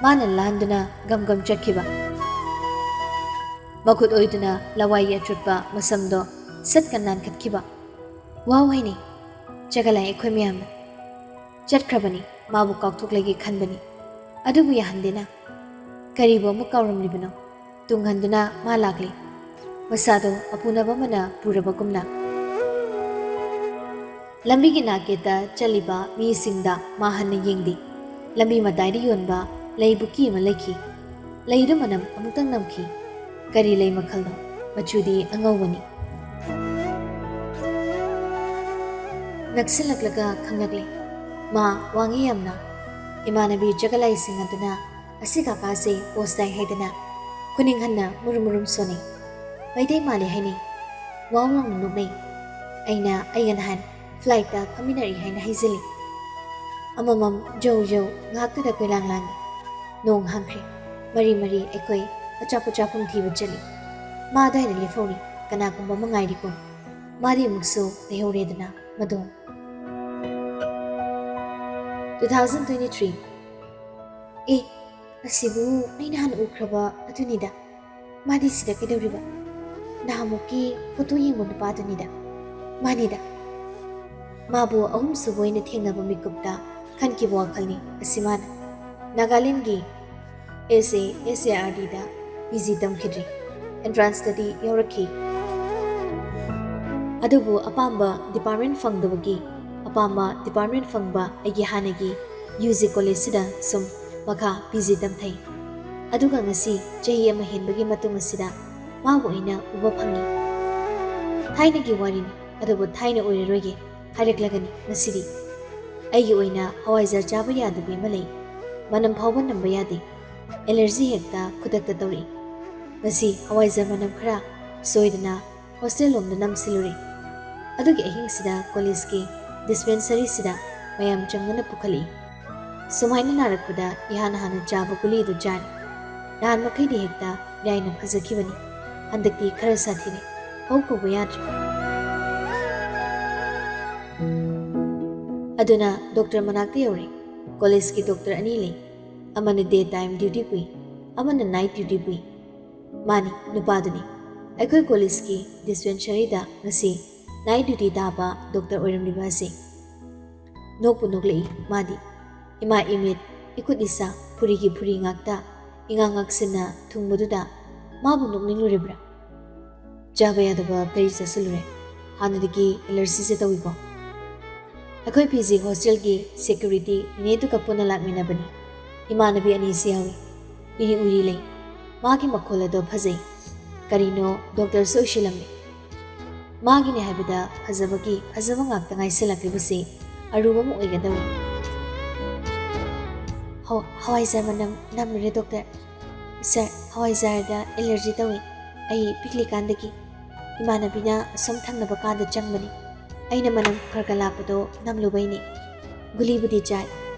ꯃꯥꯅ ꯂꯥꯟꯗꯨꯅ ꯒꯝ ꯒꯝ ꯆꯠꯈꯤꯕ꯫ ꯃꯈꯨꯠ ꯑꯣꯏꯗꯨꯅ ꯂꯋꯥꯏꯒꯤ ꯑꯆꯣꯠꯄ ꯃꯁꯝꯗꯣ ꯁꯠꯀ ꯅꯥꯟꯈꯠꯈꯤꯕ꯫ "ꯋꯥꯎ" ꯍꯥꯏꯅꯩ꯫ ꯆꯒꯂꯥꯏ ꯑꯩꯈꯣꯏ ꯃꯌꯥꯝꯅ꯫ ꯆꯠꯈ꯭ꯔꯕꯅꯤ, ꯃꯥꯕꯨ ꯀꯥꯎꯊꯣꯛꯂꯒꯦ ꯈꯟꯕꯅꯤ꯫ ꯑꯗꯨꯕꯨ ꯌꯥꯍꯟꯗꯦꯅ꯫ ꯀꯔꯤꯕꯨ ꯑꯃꯨꯛ ꯀꯥꯎꯔꯝꯂꯤꯕꯅꯣ? ꯇꯨꯡ ꯍꯟꯗꯨꯅ ꯃꯥ ꯂꯥꯛꯂꯤ꯫ ꯃꯁꯥꯗꯣ ꯑꯄꯨꯅꯕ ꯑꯃꯅ ꯄꯨꯔꯕꯒꯨꯝꯅ꯫ ꯂꯝꯕꯤꯒꯤ ꯅꯥꯀꯦꯠꯇ ꯆꯠꯂꯤꯕ ꯃꯤꯁꯤꯡꯗ ꯃꯥ ꯍꯟꯅ ꯌꯦꯡꯗꯦ꯫ ꯂꯝꯕꯤ ꯃꯇꯥꯏꯗ ꯌꯣꯟꯕ ꯂꯩ ꯕꯨꯀꯤ ꯑꯃ ꯂꯩꯈꯤ꯫ ꯂꯩꯗꯨ ꯃꯅꯝ ꯑꯃꯨꯛꯇꯪ ꯅꯝꯈꯤ꯫ ꯀꯔꯤ ꯂꯩ ꯃꯈꯜꯅꯣ? ꯃꯆꯨꯗꯤ ꯑꯉꯧꯕꯅꯤ꯫ ꯅꯛꯁꯤꯜꯂꯛꯂꯒ ꯈꯪꯂꯛꯂꯦ꯫ ꯃꯥ ꯋꯥꯡꯉꯤ ꯌꯥꯝꯅ꯫ ꯏꯃꯥꯟꯅꯕꯤ ꯆꯒꯂꯥꯏꯁꯤꯡ ꯑꯗꯨꯅ "ꯑꯁꯤ ꯀꯥꯀꯥꯁꯦ ꯄꯣꯁ ꯇꯥꯏ" ꯍꯥꯏꯗꯅ ꯈꯨꯅꯤꯡ ꯍꯟꯅ ꯃꯨꯔꯨꯝ ꯃꯨꯔꯨꯝ ꯁꯣꯟꯅꯩ꯫ "ꯃꯩꯇꯩ ꯃꯥꯜꯂꯦ" ꯍꯥꯏꯅꯩ꯫ ꯋꯥꯎ ꯂꯥꯎꯅ ꯅꯣꯛꯅꯩ꯫ ꯑꯩꯅ "ꯑꯩꯒ ꯅꯍꯥꯟ ꯐ꯭ꯂꯥꯏꯠꯇ ꯐꯝꯃꯤꯟꯅꯔꯛꯏ" ꯍꯥꯏꯅ ꯍꯥꯏꯖꯤꯜꯂꯤ꯫ ꯑꯃꯃꯝ ꯖꯧ ꯖꯧ ꯉꯥꯏꯍꯥꯛꯇꯨꯗ ꯀꯣꯏꯂꯥꯡ ꯂꯥꯡꯉꯤ꯫ ꯅꯣꯡ ꯍꯥꯡꯈ꯭ꯔꯦ꯫ ꯃꯔꯤ ꯃꯔꯤ ꯑꯩꯈꯣꯏ ꯑꯆꯥꯄꯣꯠ ꯆꯥꯐꯝ ꯊꯤꯕ ꯆꯠꯂꯤ꯫ ꯃꯥ ꯑꯗꯨꯋꯥꯏꯗ ꯂꯦꯞꯍꯧꯔꯤ꯫ ꯀꯅꯥꯒꯨꯝꯕ ꯑꯃ ꯉꯥꯏꯔꯤꯀꯣ꯫ ꯃꯥꯗꯤ ꯑꯃꯨꯛꯁꯨ ꯂꯩꯍꯧꯔꯦꯗꯅ ꯃꯗꯣ꯫ Two thousand twenty three꯫ ꯑꯦ, ꯑꯁꯤꯕꯨ ꯑꯩ ꯅꯍꯥꯟ ꯎꯈ꯭ꯔꯕ ꯑꯗꯨꯅꯤꯗ꯫ ꯃꯥꯗꯤ ꯁꯤꯗ ꯀꯩꯗꯧꯔꯤꯕ? ꯅꯍꯥꯟꯃꯨꯛꯀꯤ ꯐꯣꯇꯣ ꯌꯦꯡꯕ ꯅꯨꯄꯥꯗꯨꯅꯤꯗ꯫ ꯃꯥꯅꯤꯗ꯫ ꯃꯥꯕꯨ ꯑꯍꯨꯝꯁꯨꯕ ꯑꯣꯏꯅ ꯊꯦꯡꯅꯕ ꯃꯤꯀꯨꯞꯇ ꯈꯟꯈꯤꯕ ꯋꯥꯈꯜꯅꯤ ꯑꯁꯤ ꯃꯥꯅ꯫ ꯅꯥꯒꯥꯂꯦꯟꯒꯤ S A S A R D the P G ꯇꯝꯈꯤꯗ꯭ꯔꯤ꯫ ꯑꯦꯟꯇ꯭ꯔꯥꯟꯁꯇꯗꯤ ꯌꯥꯎꯔꯛꯈꯤ꯫ ꯑꯗꯨꯕꯨ ꯑꯄꯥꯝꯕ department ꯐꯪꯗꯕꯒꯤ ꯑꯄꯥꯝꯕ department ꯐꯪꯕ ꯑꯩꯒꯤ ꯍꯥꯟꯅꯒꯤ ꯌꯨ ꯖꯤ ꯀꯣꯂꯦꯖꯁꯤꯗ ꯁꯨꯝ ꯃꯈꯥ ꯄꯤ ꯖꯤ ꯇꯝꯊꯩ꯫ ꯑꯗꯨꯒ ꯉꯁꯤ ꯆꯍꯤ ꯑꯃ ꯍꯦꯟꯕꯒꯤ ꯃꯇꯨꯡ ꯑꯁꯤꯗ ꯃꯥꯕꯨ ꯑꯩꯅ ꯎꯕ ꯐꯪꯉꯤ꯫ ꯊꯥꯏꯅꯒꯤ ꯋꯥꯔꯤꯅꯤ, ꯑꯗꯨꯕꯨ ꯊꯥꯏꯅ ꯑꯣꯏꯔꯔꯣꯏꯒꯦ ꯍꯥꯏꯔꯛꯂꯒꯅꯤ ꯉꯁꯤꯗꯤ꯫ ꯑꯩꯒꯤ ꯑꯣꯏꯅ ꯍꯋꯥꯏꯖꯥꯔ ꯆꯥꯕ ꯌꯥꯗꯕꯤ ꯑꯃ ꯂꯩ꯫ ꯃꯅꯝ ꯐꯥꯎꯕ ꯅꯝꯕ ꯌꯥꯗꯦ꯫ Allergy ꯍꯦꯛꯇ ꯈꯨꯗꯛꯇ ꯇꯧꯔꯛꯏ꯫ ꯉꯁꯤ ꯍꯋꯥꯏꯖꯥꯔ ꯃꯅꯝ ꯈꯔ ꯁꯣꯏꯗꯅ hostel ꯂꯣꯝꯗ ꯅꯝꯁꯤꯜꯂꯨꯔꯦ꯫ ꯑꯗꯨꯒꯤ ꯑꯍꯤꯡꯁꯤꯗ ꯀꯣꯂꯦꯖꯀꯤ dispensary ꯁꯤꯗ ꯃꯌꯥꯝ ꯆꯪꯗꯨꯅ ꯄꯨꯈꯠꯂꯛꯏ꯫ ꯁꯨꯃꯥꯏꯅ ꯅꯥꯔꯛꯄꯗ ꯏꯍꯥꯟ ꯍꯥꯟꯅ ꯆꯥꯕ ꯒꯨꯂꯤꯗꯨ ꯆꯥꯔꯦ꯫ ꯅꯍꯥꯟ ꯃꯈꯩꯗꯤ ꯍꯦꯛꯇ ꯏꯔꯥꯏꯅ ꯐꯖꯈꯤꯕꯅꯤ꯫ ꯍꯟꯗꯛꯇꯤ ꯈꯔ ꯁꯥꯊꯤꯔꯦ꯫ ꯍꯧ ꯀꯧꯕ ꯌꯥꯗ꯭ꯔꯦ꯫ ꯑꯗꯨꯅ ꯗꯣꯛꯇꯔ ꯃꯅꯥꯛꯇ ꯌꯧꯔꯦ꯫ ꯀꯣꯂꯦꯖꯀꯤ ꯗꯣꯛꯇꯔ ꯑꯅꯤ ꯂꯩ꯫ ꯑꯃꯅ day time duty ꯄꯨꯏ, ꯑꯃꯅ night duty ꯄꯨꯏ꯫ ꯃꯥꯅꯤ, ꯅꯨꯄꯥꯗꯨꯅꯤ꯫ ꯑꯩꯈꯣꯏ ꯀꯣꯂꯦꯖꯀꯤ dispensary ꯗ ꯉꯁꯤ night duty ꯇꯥꯕ ꯗꯣꯛꯇꯔ ꯑꯣꯏꯔꯝꯂꯤꯕ ꯑꯁꯤ꯫ ꯅꯣꯛꯄꯨ ꯅꯣꯛꯂꯛꯏ ꯃꯥꯗꯤ꯫ ꯏꯃꯥ ꯏꯃꯤꯠ, ꯏꯈꯨꯠ ꯏꯁꯥ, ꯐꯨꯔꯤꯒꯤ ꯐꯨꯔꯤ ꯉꯥꯛꯇ, ꯏꯉꯥꯡ ꯉꯥꯛꯁꯤꯟꯅ ꯊꯨꯡꯕꯗꯨꯗ ꯃꯥꯕꯨ ꯅꯣꯛꯅꯤꯡꯂꯨꯔꯤꯕ꯭ꯔꯥ? ꯆꯥꯕ ꯌꯥꯗꯕ ꯀꯔꯤ ꯆꯥꯁꯤꯜꯂꯨꯔꯦ? ꯍꯥꯟꯅꯗꯒꯤ allergy ꯁꯦ ꯇꯧꯏꯀꯣ꯫ ꯑꯩꯈꯣꯏ ꯄꯤ ꯖꯤ hostel ꯒꯤ security ꯅꯦꯅꯦꯗꯨꯒ ꯄꯨꯟꯅ ꯂꯥꯛꯃꯤꯟꯅꯕꯅꯤ꯫ ꯏꯃꯥꯟꯅꯕꯤ ꯑꯅꯤꯁꯨ ꯌꯥꯎꯏ꯫ ꯎꯏꯔꯤ ꯎꯏꯔꯤ ꯂꯩ꯫ ꯃꯥꯒꯤ ꯃꯈꯣꯜ ꯑꯗꯣ ꯐꯖꯩ꯫ ꯀꯔꯤꯅꯣ ꯗꯣꯛꯇꯔꯁꯨ ꯑꯣꯏꯁꯤꯜꯂꯝꯃꯤ꯫ ꯃꯥꯒꯤꯅꯦ ꯍꯥꯏꯕꯗ ꯐꯖꯕꯒꯤ ꯐꯖꯕ ꯉꯥꯛꯇ ꯉꯥꯏꯁꯤꯜꯂꯛꯂꯤꯕꯁꯤ ꯑꯔꯨꯕ ꯑꯃ ꯑꯣꯏꯒꯗꯧꯔꯤ꯫ ꯍꯣ, ꯍꯋꯥꯏꯖꯥꯔ ꯃꯅꯝ ꯅꯝꯂꯨꯔꯦ ꯗꯣꯛꯇꯔ꯫ ꯁꯥꯔ, ꯍꯋꯥꯏꯖꯥꯔꯗ allergy ꯇꯧꯏ꯫ ꯑꯩ ꯄꯤꯛꯂꯤꯀꯥꯟꯗꯒꯤ꯫ ꯏꯃꯥꯟꯅꯕꯤꯅ ꯑꯁꯣꯝ ꯊꯪꯅꯕ ꯀꯥꯗ ꯆꯪꯕꯅꯤ꯫ ꯑꯩꯅ ꯃꯅꯝ ꯈꯔ ꯈꯔ ꯂꯥꯛꯄꯗꯣ ꯅꯝꯂꯨꯕꯩꯅꯤ꯫ ꯒꯨꯂꯤꯕꯨꯗꯤ ꯆꯥꯏ꯫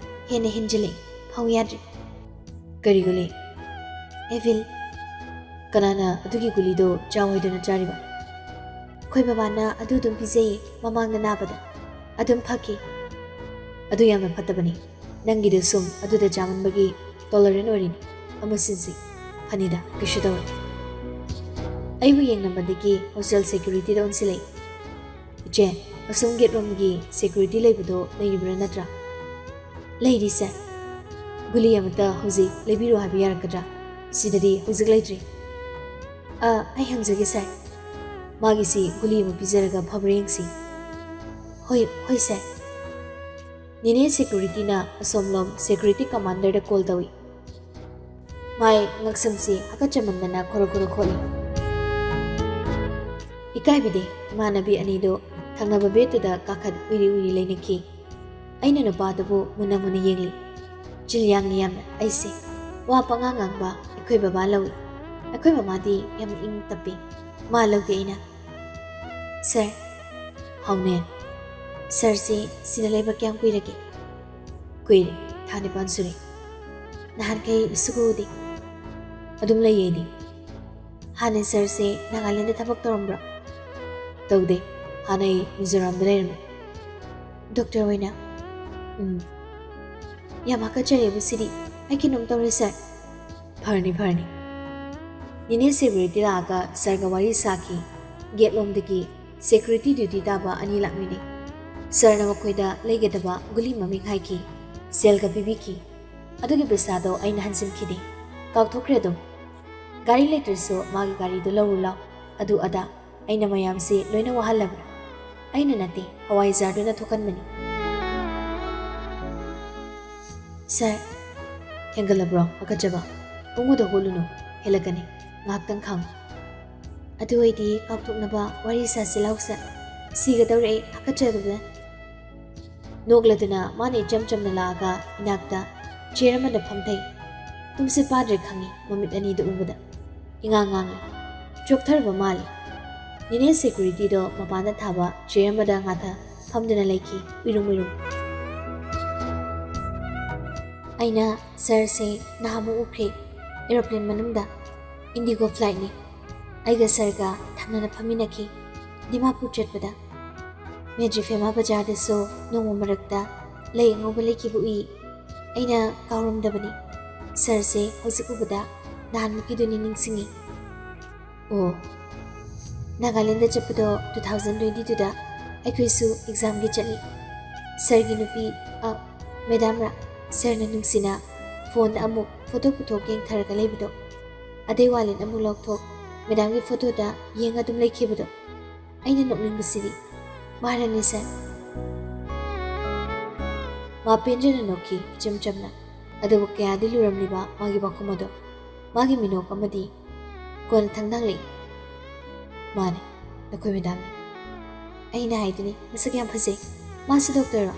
ꯍꯦꯟꯅ ꯍꯦꯟꯖꯤꯜꯂꯛꯏ꯫ ꯐꯧ ꯌꯥꯗ꯭ꯔꯦ꯫ ꯀꯔꯤ ꯒꯨꯂꯤ? ꯑꯦꯚꯤꯜ꯫ ꯀꯅꯥꯅ ꯑꯗꯨꯒꯤ ꯒꯨꯂꯤꯗꯣ ꯆꯥꯎ ꯍꯥꯏꯗꯨꯅ ꯆꯥꯔꯤꯕ? ꯑꯩꯈꯣꯏ ꯕꯕꯥꯅ ꯑꯗꯨ ꯑꯗꯨꯝ ꯄꯤꯖꯩꯌꯦ, ꯃꯃꯥꯡꯗ ꯅꯥꯕꯗ꯫ ꯑꯗꯨꯝ ꯐꯈꯤ꯫ ꯑꯗꯨ ꯌꯥꯝꯅ ꯐꯠꯇꯕꯅꯤ꯫ ꯅꯪꯒꯤꯗꯨ ꯁꯨꯝ ꯑꯗꯨꯗ ꯆꯥꯃꯟꯕꯒꯤ tolerant ꯑꯣꯏꯔꯤꯅꯤ꯫ ꯑꯃꯨꯛ ꯁꯤꯟꯁꯤ꯫ ꯐꯅꯤꯗ, ꯀꯩꯁꯨ ꯇꯧꯔꯣꯏ꯫ ꯑꯩꯕꯨ ꯌꯦꯡꯂꯝꯕꯗꯒꯤ hostel security ꯗ ꯑꯣꯟꯁꯤꯜꯂꯛꯏ꯫ ꯏꯆꯦ, ꯑꯁꯣꯝ gate ꯔꯣꯝꯒꯤ security ꯂꯩꯕꯗꯣ ꯂꯩꯔꯤꯕ꯭ꯔꯥ ꯅꯠꯇ꯭ꯔꯥ? ꯂꯩꯔꯤ ꯁꯥꯔ꯫ ꯒꯨꯂꯤ ꯑꯃꯇ ꯍꯧꯖꯤꯛ ꯂꯩꯕꯤꯔꯣ ꯍꯥꯏꯕ ꯌꯥꯔꯛꯀꯗ꯭ꯔꯥ? ꯁꯤꯗꯗꯤ ꯍꯧꯖꯤꯛ ꯂꯩꯇ꯭ꯔꯤ꯫ ꯑ, ꯑꯩ ꯍꯪꯖꯒꯦ ꯁꯥꯔ꯫ ꯃꯥꯒꯤꯁꯤ ꯒꯨꯂꯤ ꯑꯃ ꯄꯤꯖꯔꯒ ꯐꯕ꯭ꯔꯥ ꯌꯦꯡꯁꯤ꯫ ꯍꯣꯏ, ꯍꯣꯏ sir꯫ ꯅꯦꯅꯦ securityꯅ ꯑꯁꯣꯝꯂꯣꯝ security commanderꯗ call ꯇꯧꯏ꯫ ꯃꯥꯏ ꯉꯛꯁꯝꯁꯤ ꯍꯥꯀꯠꯆꯃꯟꯗꯅ ꯈꯣꯔꯣ ꯈꯣꯔꯣ ꯈꯣꯠꯂꯤ꯫ ꯏꯀꯥꯏꯕꯤꯗꯦ, ꯏꯃꯥꯟꯅꯕꯤ ꯑꯅꯤꯗꯣ ꯊꯪꯅꯕ bedꯇꯨꯗ ꯀꯥꯈꯠ ꯎꯏꯔꯤ ꯎꯏꯔꯤ ꯂꯩꯅꯈꯤ꯫ ꯑꯩꯅ ꯅꯨꯄꯥꯗꯨꯕꯨ ꯃꯨꯟꯅ ꯃꯨꯟꯅ ꯌꯦꯡꯂꯤ꯫ ꯆꯤꯜ ꯌꯥꯡꯅ ꯌꯥꯝꯅ ꯑꯩꯁꯦ ꯋꯥ ꯄꯉꯥꯡ ꯉꯥꯡꯕ ꯑꯩꯈꯣꯏ ꯕꯕꯥ ꯂꯧꯏ꯫ ꯑꯩꯈꯣꯏ ꯃꯃꯥꯗꯤ ꯌꯥꯝꯅ ꯏꯪ ꯇꯞꯄꯤ꯫ ꯃꯥ ꯂꯧꯗꯦ ꯑꯩꯅ꯫ "Sir꯫" "ꯍꯥꯎꯅꯦ꯫ Sirꯁꯦ ꯁꯤꯗ ꯂꯩꯕ ꯀꯌꯥꯝ ꯀꯨꯏꯔꯒꯦ?" "ꯀꯨꯏꯔꯦ, ꯊꯥ ꯅꯤꯄꯥꯟ ꯁꯨꯔꯦ꯫ ꯅꯍꯥꯟꯈꯩ ꯁꯨꯛꯎ ꯎꯗꯦ꯫" "ꯑꯗꯨꯝ ꯂꯩꯌꯦ ꯑꯩꯗꯤ꯫" "ꯍꯥꯟꯅ sirꯁꯦ ꯅꯥꯒꯥꯂꯦꯟꯗ ꯊꯕꯛ ꯇꯧꯔꯝꯕ꯭ꯔꯣ?" "ꯇꯧꯗꯦ, ꯍꯥꯟꯅ ꯑꯩ ꯃꯤꯖꯣꯔꯥꯝꯗ ꯂꯩꯔꯝꯃꯤ꯫" "Doctor ꯑꯣꯏꯅ?" "ꯎꯝ꯫" "ꯌꯥꯝ ꯍꯥꯀꯠꯆꯔꯦꯕꯨ ꯁꯤꯗꯤ꯫ ꯑꯩ ꯀꯩꯅꯣꯝ ꯇꯧꯔꯦ sir꯫" "ꯐꯔꯅꯤ, ꯐꯔꯅꯤ꯫" ꯅꯦꯅꯦ security ꯂꯥꯛꯑꯒ sirꯒ ꯋꯥꯔꯤ ꯁꯥꯈꯤ꯫ Gateꯂꯣꯝꯗꯒꯤ security duty ꯇꯥꯕ ꯑꯅꯤ ꯂꯥꯛꯃꯤꯟꯅꯩ꯫ Sirꯅ ꯃꯈꯣꯏꯗ ꯂꯩꯒꯗꯕ ꯒꯨꯂꯤ ꯃꯃꯤꯡ ꯍꯥꯏꯈꯤ꯫ Cellꯒ ꯄꯤꯕꯤꯈꯤ꯫ ꯑꯗꯨꯒꯤ ꯄꯩꯁꯥꯗꯣ ꯑꯩꯅ ꯍꯟꯖꯤꯟꯈꯤꯗꯦ꯫ ꯀꯥꯎꯊꯣꯛꯈ꯭ꯔꯦ ꯑꯗꯨꯝ꯫ ꯒꯥꯔꯤ ꯂꯩꯇ꯭ꯔꯁꯨ ꯃꯥꯒꯤ ꯒꯥꯔꯤꯗꯨ ꯂꯧꯔꯨ ꯂꯥꯎ꯫ ꯑꯗꯨ ꯑꯗꯥ꯫ ꯑꯩꯅ ꯃꯌꯥꯝꯁꯤ ꯂꯣꯏꯅ ꯋꯥꯍꯜꯂꯕ꯭ꯔꯥ? ꯑꯩꯅ ꯅꯠꯇꯦ, ꯍꯋꯥꯏꯖꯥꯔꯗꯨꯅ ꯊꯣꯛꯍꯟꯕꯅꯤ꯫ "Sir꯫" "ꯍꯦꯟꯒꯠꯂꯕ꯭ꯔꯣ ꯍꯥꯀꯠꯆꯕ? ꯄꯨꯡꯍꯨꯗ ꯍꯨꯠꯂꯨꯅꯨ, ꯍꯦꯜꯂꯛꯀꯅꯤ꯫ ꯉꯥꯏꯍꯥꯛꯇꯪ ꯈꯥꯡꯉꯨ꯫" "ꯑꯗꯨ ꯑꯣꯏꯗꯤ ꯀꯥꯎꯊꯣꯛꯅꯕ ꯋꯥꯔꯤ ꯁꯥꯁꯤ ꯂꯥꯎ sir꯫ ꯁꯤꯒꯗꯧꯔꯦ ꯑꯩ ꯍꯥꯀꯠꯆꯕꯗ꯫" ꯅꯣꯛꯂꯗꯨꯅ ꯃꯥꯅ ꯏꯆꯝ ꯆꯝꯅ ꯂꯥꯛꯑꯒ ꯏꯅꯥꯛꯇ chair ꯑꯃꯗ ꯐꯝꯊꯩ꯫ ꯇꯨꯝꯁꯤꯠ ꯐꯥꯗ꯭ꯔꯦ ꯈꯪꯉꯤ ꯃꯃꯤꯠ ꯑꯅꯤꯗꯨ ꯎꯕꯗ꯫ ꯏꯉꯥꯡ ꯉꯥꯡꯂꯤ꯫ ꯆꯣꯛꯊꯔꯕ ꯃꯥꯜꯂꯤ꯫ ꯅꯦꯅꯦ securityꯗꯣ ꯃꯄꯥꯟꯗ ꯊꯥꯕ chair ꯑꯃꯗ ꯉꯥꯊ ꯐꯝꯗꯨꯅ ꯂꯩꯈꯤ, ꯎꯏꯔꯨꯝ ꯎꯏꯔꯨꯝ꯫ ꯑꯩꯅ sirꯁꯦ ꯅꯍꯥꯟꯃꯨꯛ ꯎꯈ꯭ꯔꯦ, aeroplane ꯃꯅꯨꯡꯗ꯫ Indigo flightꯅꯤ꯫ ꯑꯩꯒ sirꯒ ꯊꯪꯅꯅ ꯐꯝꯃꯤꯟꯅꯈꯤ, ꯗꯤꯃꯥꯄꯨꯔ ꯆꯠꯄꯗ꯫ ꯃꯦꯖꯤꯐꯦꯃꯥ ꯕꯖꯥꯔꯗꯁꯨ ꯅꯣꯡꯃ ꯃꯔꯛꯇ ꯂꯩ ꯑꯉꯧꯕ ꯂꯩꯈꯤꯕ ꯎꯏ꯫ ꯑꯩꯅ ꯀꯥꯎꯔꯝꯗꯕꯅꯤ꯫ Sirꯁꯦ ꯍꯧꯖꯤꯛ ꯎꯕꯗ ꯅꯍꯥꯟꯃꯨꯛꯀꯤꯗꯨꯅꯤ ꯅꯤꯡꯁꯤꯡꯉꯤ꯫ ꯑꯣ, ꯅꯥꯒꯥꯂꯦꯟꯗ ꯆꯠꯄꯗꯣ two thousand twenty twoꯗ ꯑꯩꯈꯣꯏꯁꯨ examꯒꯤ ꯆꯠꯂꯤ꯫ Sirꯒꯤ ꯅꯨꯄꯤ, ꯑ, madamꯔ, sirꯅ ꯅꯨꯡꯁꯤꯅ phoneꯗ ꯑꯃꯨꯛ photo ꯄꯨꯊꯣꯛ ꯌꯦꯡꯊꯔꯒ ꯂꯩꯕꯗꯣ꯫ ꯑꯗꯩ wallet ꯑꯃꯨꯛ ꯂꯧꯊꯣꯛ, madamꯒꯤ photoꯗ ꯌꯦꯡꯉ ꯑꯗꯨꯝ ꯂꯩꯈꯤꯕꯗꯣ꯫ ꯑꯩꯅ ꯅꯣꯛꯅꯤꯡꯕꯁꯤꯗꯤ ꯃꯥꯅꯅꯤ ꯁꯦ꯫ ꯃꯥ ꯄꯦꯟꯖꯅ ꯅꯣꯛꯈꯤ ꯏꯆꯝ ꯆꯝꯅ꯫ ꯑꯗꯨꯕꯨ ꯀꯌꯥꯗꯤ ꯂꯨꯔꯝꯂꯤꯕ ꯃꯥꯒꯤ ꯋꯥꯈꯨꯝ ꯑꯗꯣ꯫ ꯃꯥꯒꯤ ꯃꯤꯅꯣꯛ ꯑꯃꯗꯤ ꯀꯣꯟꯅ ꯊꯪꯗꯥꯡꯂꯤ꯫ "ꯃꯥꯅꯦ, ꯅꯈꯣꯏ ꯃꯦꯗꯥꯝꯅꯤ꯫ ꯑꯩꯅ ꯍꯥꯏꯗꯨꯅꯤ, ꯃꯁꯛ ꯌꯥꯝ ꯐꯖꯩ꯫ ꯃꯥꯁꯤ ꯗꯣꯛꯇꯔꯔꯣ?"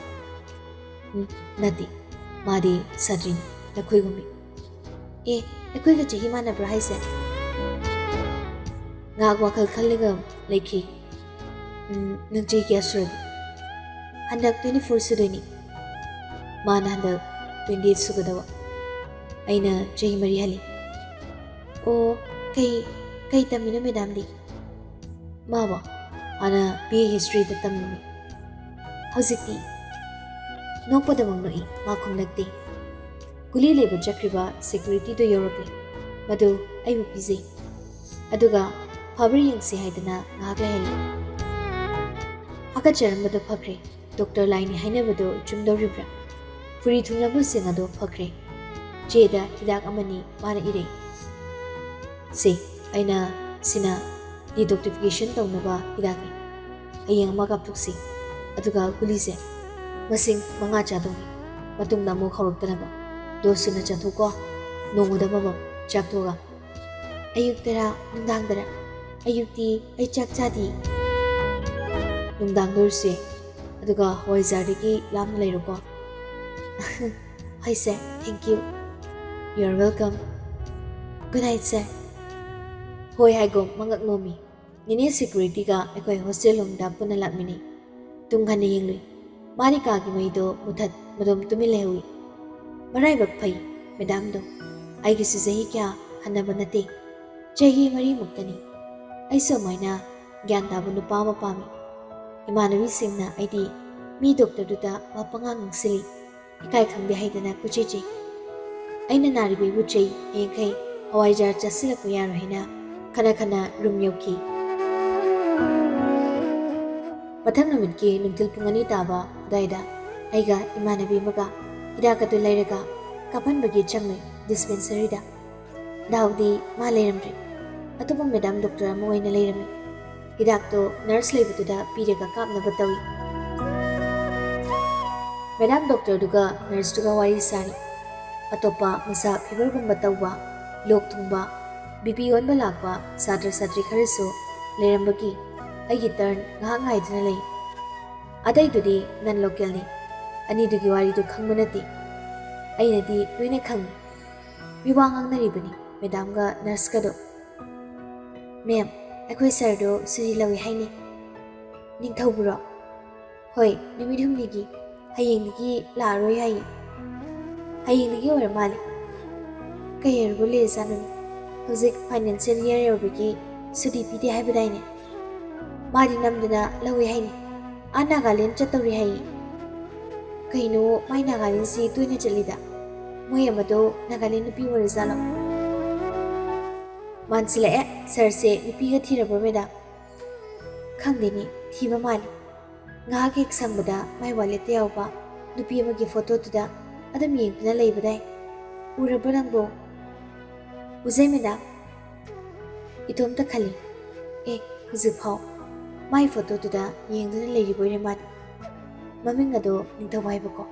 "ꯎꯝ, ꯅꯠꯇꯦ꯫ ꯃꯥꯗꯤ ꯁꯥꯇ꯭ꯔꯤꯅꯤ, ꯅꯈꯣꯏꯒꯨꯝꯃꯤ꯫" "ꯑꯦ, ꯑꯩꯈꯣꯏꯒ ꯆꯍꯤ ꯃꯥꯟꯅꯕ꯭ꯔꯥ ꯍꯥꯏꯁꯦ?" ꯉꯥꯏꯍꯥꯛ ꯋꯥꯈꯜ ꯈꯜꯂꯒ ꯂꯩꯈꯤ꯫ "ꯎꯝ, ꯅꯪ ꯆꯍꯤ ꯀꯌꯥ ꯁꯨꯔꯒꯦ?" "ꯍꯟꯗꯛ twenty four ꯁꯨꯗꯣꯏꯅꯤ꯫" "ꯃꯥꯅ ꯍꯟꯗꯛ twenty eight ꯁꯨꯒꯗꯕ꯫ ꯑꯩꯅ ꯆꯍꯤ ꯃꯔꯤ ꯍꯜꯂꯤ꯫" "ꯑꯣ, ꯀꯩ, ꯀꯩ ꯇꯝꯃꯤꯅꯣ ꯃꯦꯗꯥꯝꯗꯤ?" "ꯃꯥꯕꯣ? ꯍꯥꯟꯅ B A Historyꯗ ꯇꯝꯃꯤꯅꯤ꯫ ꯍꯧꯖꯤꯛꯇꯤ?" ꯅꯣꯛꯄꯗꯃꯛ ꯅꯣꯛꯏ, ꯃꯥ ꯈꯨꯝꯂꯛꯇꯦ꯫ ꯒꯨꯂꯤ ꯂꯩꯕ ꯆꯠꯈ꯭ꯔꯤꯕ securityꯗꯨ ꯌꯧꯔꯛꯂꯦ꯫ ꯃꯗꯨ ꯑꯩꯕꯨ ꯄꯤꯖꯩ꯫ ꯑꯗꯨꯒ ꯐꯕ꯭ꯔꯥ ꯌꯦꯡꯁꯤ ꯍꯥꯏꯗꯅ ꯉꯥꯏꯍꯥꯛ ꯂꯩꯍꯜꯂꯤ꯫ ꯍꯥꯀꯠꯆꯔꯝꯕꯗꯨ ꯐꯈ꯭ꯔꯦ꯫ ꯗꯣꯛꯇꯔ ꯂꯥꯏꯅꯤ ꯍꯥꯏꯅꯕꯗꯨ ꯆꯨꯝꯗꯧꯔꯤꯕ꯭ꯔꯥ? ꯐꯨꯔꯤ ꯊꯨꯡꯂꯝꯕꯁꯤꯡ ꯑꯗꯨ ꯐꯈ꯭ꯔꯦ꯫ ꯆꯦꯗ ꯍꯤꯗꯥꯛ ꯑꯃꯅꯤ ꯃꯥꯅ ꯏꯔꯛꯏ꯫ "ꯁꯦ, ꯑꯩꯅ ꯁꯤꯅ detoxification ꯇꯧꯅꯕ ꯍꯤꯗꯥꯛꯅꯤ꯫ ꯍꯌꯦꯡ ꯑꯃ ꯀꯥꯞꯊꯣꯛꯁꯤ꯫ ꯑꯗꯨꯒ ꯒꯨꯂꯤꯁꯦ ꯃꯁꯤꯡ ꯃꯉꯥ ꯆꯥꯗꯧꯅꯤ꯫ ꯃꯇꯨꯡꯗ ꯑꯃꯨꯛ ꯍꯧꯔꯛꯇꯅꯕ꯫ Dose ꯁꯨꯅ ꯆꯥꯊꯣꯛꯀꯣ꯫ ꯅꯣꯡꯃꯗ ꯑꯃꯃꯝ ꯆꯥꯛ ꯇꯣꯛꯑꯒ꯫" "ꯑꯌꯨꯛꯇꯔꯥ ꯅꯨꯡꯗꯥꯡꯗꯔꯥ?" "ꯑꯌꯨꯛꯇꯤ ꯑꯩ ꯆꯥꯛ ꯆꯥꯗꯦ꯫" "ꯅꯨꯡꯗꯥꯡꯗ ꯑꯣꯏꯔꯁꯨ ꯌꯥꯏ꯫ ꯑꯗꯨꯒ ꯍꯋꯥꯏꯖꯥꯔꯗꯒꯤ ꯂꯥꯞꯅ ꯂꯩꯔꯣꯀꯣ꯫" "ꯍꯣꯏ sir, thank you꯫ You're welcome꯫ Good night sir꯫" ꯍꯣꯏ ꯍꯥꯏꯒꯨꯝ ꯃꯉꯛ ꯅꯣꯝꯃꯤ꯫ ꯅꯦꯅꯦ securityꯒ ꯑꯩꯈꯣꯏ hostel roomꯗ ꯄꯨꯟꯅ ꯂꯥꯛꯃꯤꯟꯅꯩ꯫ ꯇꯨꯡ ꯍꯟꯅ ꯌꯦꯡꯂꯨꯏ꯫ ꯃꯥꯗꯤ ꯀꯥꯒꯤ ꯃꯩꯗꯣ ꯃꯨꯊꯠ ꯃꯗꯣꯝ ꯇꯨꯃꯤꯟ ꯂꯩꯍꯧꯏ꯫ ꯃꯔꯥꯏꯕꯛ ꯐꯩ ꯃꯦꯗꯥꯝꯗꯣ꯫ ꯑꯩꯒꯤꯁꯨ ꯆꯍꯤ ꯀꯌꯥ ꯍꯟꯅꯕ ꯅꯠꯇꯦ꯫ ꯆꯍꯤ ꯃꯔꯤꯃꯨꯛꯇꯅꯤ꯫ ꯑꯩꯁꯨ ꯑꯃꯥꯏꯅ ꯒ꯭ꯌꯥꯟ ꯇꯥꯕ ꯅꯨꯄꯥ ꯑꯃ ꯄꯥꯝꯃꯤ꯫ ꯏꯃꯥꯟꯅꯕꯤꯁꯤꯡꯅ ꯑꯩꯗꯤ ꯃꯤ ꯗꯣꯛꯇꯔꯗꯨꯗ ꯋꯥ ꯄꯉꯥꯡ ꯉꯥꯡꯁꯤꯜꯂꯤ꯫ ꯏꯀꯥꯏ ꯈꯪꯗꯦ ꯍꯥꯏꯗꯅ ꯀꯣꯏꯆꯦꯟ ꯆꯦꯜꯂꯤ꯫ ꯑꯩꯅ ꯅꯥꯔꯤꯕ ꯏꯕꯨ ꯆꯩ ꯍꯌꯦꯡꯈꯩ ꯍꯋꯥꯏꯖꯥꯔ ꯆꯥꯁꯤꯜꯂꯛꯄ ꯌꯥꯔꯣꯏ ꯍꯥꯏꯅ ꯈꯅ ꯈꯅ room ꯌꯧꯈꯤ꯫ ꯃꯊꯪ ꯅꯨꯃꯤꯠꯀꯤ ꯅꯨꯡꯊꯤꯜ ꯄꯨꯡ ꯑꯅꯤ ꯇꯥꯕ ꯑꯗꯨꯋꯥꯏꯗ ꯑꯩꯒ ꯏꯃꯥꯟꯅꯕꯤ ꯑꯃꯒ ꯍꯤꯗꯥꯛ ꯑꯗꯨ ꯂꯩꯔꯒ ꯀꯥꯞꯍꯟꯕꯒꯤ ꯆꯪꯂꯦ dispensaryꯗ꯫ ꯗꯥꯎꯗꯤ ꯃꯥ ꯂꯩꯔꯝꯗ꯭ꯔꯦ꯫ ꯑꯇꯣꯞꯄ ꯃꯦꯗꯥꯝ ꯗꯣꯛꯇꯔ ꯑꯃ ꯑꯣꯏꯅ ꯂꯩꯔꯝꯃꯤ꯫ ꯍꯤꯗꯥꯛꯇꯣ ꯅꯔꯁ ꯂꯩꯕꯗꯨꯗ ꯄꯤꯔꯒ ꯀꯥꯞꯅꯕ ꯇꯧꯏ꯫ ꯃꯦꯗꯥꯝ ꯗꯣꯛꯇꯔꯗꯨꯒ ꯅꯔꯁꯇꯨꯒ ꯋꯥꯔꯤ ꯁꯥꯔꯤ꯫ ꯑꯇꯣꯞꯄ ꯃꯁꯥ ꯐꯤꯚꯔꯒꯨꯝꯕ ꯇꯧꯕ, ꯂꯣꯛ ꯊꯨꯡꯕ, ꯕꯤ ꯄꯤ ꯑꯣꯟꯕ ꯂꯥꯛꯄ ꯁꯥꯇ꯭ꯔ ꯁꯥꯇ꯭ꯔꯤ ꯈꯔꯁꯨ ꯂꯩꯔꯝꯕꯒꯤ ꯑꯩꯒꯤ ꯇꯔꯟ ꯉꯥꯏꯍꯥꯛ ꯉꯥꯏꯗꯨꯅ ꯂꯩ꯫ ꯑꯇꯩꯗꯨꯗꯤ ꯅꯟ ꯂꯣꯀꯦꯜꯅꯤ꯫ ꯑꯅꯤꯗꯨꯒꯤ ꯋꯥꯔꯤꯗꯨ ꯈꯪꯕ ꯅꯠꯇꯦ꯫ ꯑꯩꯅꯗꯤ ꯂꯣꯏꯅ ꯈꯪꯏ꯫ ꯃꯤꯋꯥ ꯉꯥꯡꯅꯔꯤꯕꯅꯤ ꯃꯦꯗꯥꯝꯒ ꯅꯔꯁꯀꯗꯣ꯫ "ꯃꯦꯝ, ꯑꯩꯈꯣꯏ ꯁꯥꯔꯗꯣ ꯁꯨꯇꯤ ꯂꯧꯏ ꯍꯥꯏꯅꯦ꯫" "ꯅꯤꯡꯊꯧꯕꯨꯔꯣ?" "ꯍꯣꯏ, ꯅꯨꯃꯤꯠ ꯍꯨꯝꯅꯤꯒꯤ꯫ ꯍꯌꯦꯡꯗꯒꯤ ꯂꯥꯛꯑꯔꯣꯏ ꯍꯥꯏꯌꯦ꯫" "ꯍꯌꯦꯡꯗꯒꯤ ꯑꯣꯏꯔ ꯃꯥꯜꯂꯦ꯫" "ꯀꯩ ꯑꯣꯏꯔꯕ ꯂꯩꯔꯖꯥꯠꯅꯣꯅꯦ? ꯍꯧꯖꯤꯛ ꯐꯥꯏꯅꯥꯟꯁꯤꯌꯦꯜ ꯏꯌꯥꯔ ꯌꯧꯕꯒꯤ ꯁꯨꯇꯤ ꯄꯤꯗꯦ ꯍꯥꯏꯕꯗꯥꯏꯅꯦ?" "ꯃꯥꯗꯤ ꯅꯝꯗꯅ ꯂꯧꯏ ꯍꯥꯏꯅꯦ꯫ ꯑꯥ ꯅꯥꯒꯥꯂꯦꯟ ꯆꯠꯇꯧꯔꯤ ꯍꯥꯏꯌꯦ꯫" "ꯀꯩꯅꯣ, ꯃꯥꯏ ꯅꯥꯒꯥꯂꯦꯟꯁꯤ ꯇꯣꯏꯅ ꯆꯠꯂꯤꯗ꯫ ꯃꯣꯏ ꯑꯃꯗꯣ ꯅꯥꯒꯥꯂꯦꯟ ꯅꯨꯄꯤ ꯑꯣꯏꯔꯖꯥꯠꯂꯣ?" "ꯃꯥꯟꯁꯤꯜꯂꯛꯑꯦ꯫ ꯁꯥꯔꯁꯦ ꯅꯨꯄꯤꯒ ꯊꯤꯔꯕ꯭ꯔꯣ, ꯃꯦꯗꯥꯝ?" "ꯈꯪꯗꯦꯅꯦ, ꯊꯤꯕ ꯃꯥꯜꯂꯤ꯫ ꯉꯥꯏꯍꯥꯛ ꯍꯦꯛ ꯁꯪꯕꯗ ꯃꯥꯏ ꯋꯥꯂꯦꯠꯇ ꯌꯥꯎꯕ ꯅꯨꯄꯤ ꯑꯃꯒꯤ ꯐꯣꯇꯣꯗꯨꯗ ꯑꯗꯨꯝ ꯌꯦꯡꯗꯨꯅ ꯂꯩꯕꯗꯥꯏ꯫ ꯎꯔꯕ꯭ꯔꯣ ꯅꯪꯕꯣ?" "ꯎꯖꯩ, ꯃꯦꯗꯥꯝ꯫" ꯏꯇꯣꯝꯇ ꯈꯜꯂꯤ, "ꯑꯦ, ꯍꯧꯖꯤꯛꯐꯥꯎ ꯃꯥꯏ ꯐꯣꯇꯣꯗꯨꯗ ꯌꯦꯡꯗꯨꯅ ꯂꯩꯔꯤꯕꯣꯏꯔꯦ ꯃꯥꯗꯤ꯫" ꯃꯃꯤꯡ ꯑꯗꯣ ꯅꯤꯡꯊꯧ ꯍꯥꯏꯕꯀꯣ꯫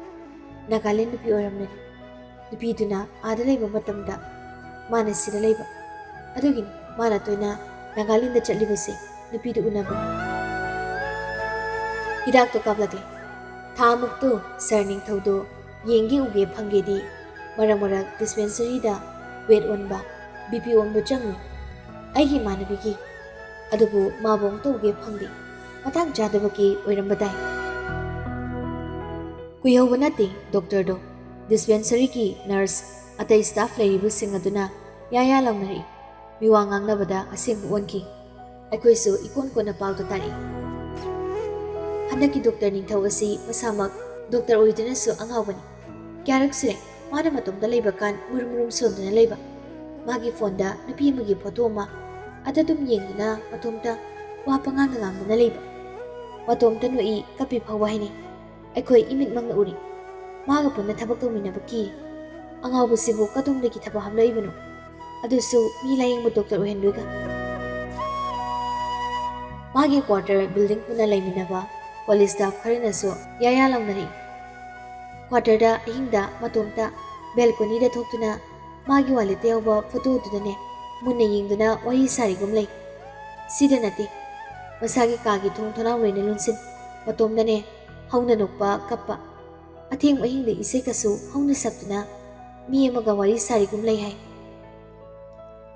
ꯅꯥꯒꯥꯂꯦꯟ ꯅꯨꯄꯤ ꯑꯣꯏꯔꯝꯂꯅꯤ꯫ ꯅꯨꯄꯤꯗꯨꯅ ꯑꯥꯗ ꯂꯩꯕ ꯃꯇꯝꯗ ꯃꯥꯅ ꯁꯤꯗ ꯂꯩꯕ꯫ ꯑꯗꯨꯒꯤꯅꯤ ꯃꯥꯅ ꯇꯣꯏꯅ ꯅꯥꯒꯥꯂꯦꯟꯗ ꯆꯠꯂꯤꯕꯁꯦ, ꯅꯨꯄꯤꯗꯨ ꯎꯅꯕꯅꯤ꯫ ꯍꯤꯗꯥꯛꯇꯣ ꯀꯥꯞꯂꯛꯂꯦ꯫ ꯊꯥ ꯃꯨꯛꯇꯨ ꯁꯥꯔ ꯅꯤꯡꯊꯧꯗꯣ ꯌꯦꯡꯒꯦ ꯎꯒꯦ ꯐꯪꯒꯦꯗꯤ ꯃꯔꯛ ꯃꯔꯛ ꯗꯤꯁꯄꯦꯟꯁꯔꯤꯗ ꯋꯦꯠ ꯑꯣꯟꯕ, ꯕꯤ ꯄꯤ ꯑꯣꯟꯕ ꯆꯪꯉꯤ꯫ ꯑꯩꯒꯤ ꯏꯃꯥꯟꯅꯕꯤꯒꯤ꯫ ꯑꯗꯨꯕꯨ ꯃꯥꯕꯨ ꯑꯃꯨꯛꯇ ꯎꯒꯦ ꯐꯪꯗꯦ꯫ ꯃꯇꯥꯡ ꯆꯥꯗꯕꯒꯤ ꯑꯣꯏꯔꯝꯕ ꯇꯥꯏ꯫ ꯀꯨꯏꯍꯧꯕ ꯅꯠꯇꯦ ꯗꯣꯛꯇꯔꯗꯣ꯫ ꯗꯤꯁꯄꯦꯟꯁꯔꯤꯒꯤ ꯅꯔꯁ, ꯑꯇꯩ ꯁ꯭ꯇꯥꯐ ꯂꯩꯔꯤꯕꯁꯤꯡ ꯑꯗꯨꯅ ꯌꯥ ꯌꯥ ꯂꯥꯎꯅꯔꯛꯏ꯫ ꯃꯤꯋꯥ ꯉꯥꯡꯅꯕꯗ ꯑꯁꯦꯡꯕ ꯑꯣꯟꯈꯤ꯫ ꯑꯩꯈꯣꯏꯁꯨ ꯏꯀꯣꯟ ꯀꯣꯟꯅ ꯄꯥꯎꯗ ꯇꯥꯔꯛꯏ꯫ ꯍꯟꯗꯛꯀꯤ ꯗꯣꯛꯇꯔ ꯅꯤꯡꯊꯧ ꯑꯁꯤ ꯃꯁꯥꯃꯛ ꯗꯣꯛꯇꯔ ꯑꯣꯏꯗꯨꯅꯁꯨ ꯑꯉꯥꯎꯕꯅꯤ꯫ ꯀꯌꯥꯔꯛ ꯁꯨꯔꯦ ꯃꯥꯅ ꯃꯇꯣꯝꯇ ꯂꯩꯕ ꯀꯥꯟ ꯃꯨꯔꯨꯝ ꯃꯨꯔꯨꯝ ꯁꯣꯟꯗꯨꯅ ꯂꯩꯕ꯫ ꯃꯥꯒꯤ ꯐꯣꯟꯗ ꯅꯨꯄꯤ ꯑꯃꯒꯤ ꯐꯣꯇꯣ ꯑꯃ ꯑꯗꯨ ꯑꯗꯨꯝ ꯌꯦꯡꯗꯨꯅ ꯃꯇꯣꯝꯇ ꯋꯥ ꯄꯉꯥꯡꯗ ꯉꯥꯡꯗꯨꯅ ꯂꯩꯕ꯫ ꯃꯇꯣꯝꯇ ꯅꯣꯛꯏ, ꯀꯞꯄꯤ ꯐꯥꯎꯕ ꯍꯥꯏꯅꯩ꯫ ꯑꯩꯈꯣꯏ ꯏꯃꯤꯠꯃꯛꯅ ꯎꯔꯤ꯫ ꯃꯥꯒ ꯄꯨꯟꯅ ꯊꯕꯛ ꯇꯧꯃꯤꯟꯅꯕ ꯀꯤ꯫ ꯑꯉꯥꯎꯕꯁꯤꯕꯨ ꯀꯗꯣꯝꯗꯒꯤ ꯊꯕꯛ ꯍꯥꯞꯂꯛꯏꯕꯅꯣ? ꯑꯗꯨꯁꯨ ꯃꯤ ꯂꯥꯌꯦꯡꯕ ꯗꯣꯛꯇꯔ ꯑꯣꯏꯍꯟꯗꯣꯏꯒ꯫ ꯃꯥꯒꯤ ꯀ꯭ꯋꯥꯇꯔ ꯕꯤꯜꯗꯤꯡ ꯄꯨꯟꯅ ꯂꯩꯃꯤꯟꯅꯕ ꯀꯣꯂꯦꯖ ꯁ꯭ꯇꯥꯐ ꯈꯔꯅꯁꯨ ꯌꯥꯌꯥ ꯂꯥꯎꯅꯔꯛꯏ꯫ ꯀ꯭ꯋꯥꯇꯔꯗ ꯑꯍꯤꯡꯗ ꯃꯇꯣꯝꯇ ꯕꯦꯜꯀꯣꯅꯤꯗ ꯊꯣꯛꯇꯨꯅ ꯃꯥꯒꯤ ꯋꯥꯂꯦꯠꯇ ꯌꯥꯎꯕ ꯐꯣꯇꯣꯗꯨꯗꯅꯦ ꯃꯨꯟꯅ ꯌꯦꯡꯗꯨꯅ ꯋꯥꯔꯤ ꯁꯥꯔꯤꯒꯨꯝ ꯂꯩ꯫ ꯁꯤꯗ ꯅꯠꯇꯦ, ꯃꯁꯥꯒꯤ ꯀꯥꯒꯤ ꯊꯣꯡ ꯊꯣꯡꯅꯥꯎ ꯂꯣꯏꯅ ꯂꯣꯟꯁꯤꯟ, ꯃꯇꯣꯝꯗꯅꯦ ꯍꯧꯅ ꯅꯣꯛꯄ, ꯀꯞꯄ꯫ ꯑꯊꯦꯡꯕ ꯑꯍꯤꯡꯗ ꯏꯁꯩꯀꯁꯨ ꯍꯧꯅ ꯁꯛꯇꯨꯅ ꯃꯤ ꯑꯃꯒ ꯋꯥꯔꯤ ꯁꯥꯔꯤꯒꯨꯝ ꯂꯩ ꯍꯥꯏ꯫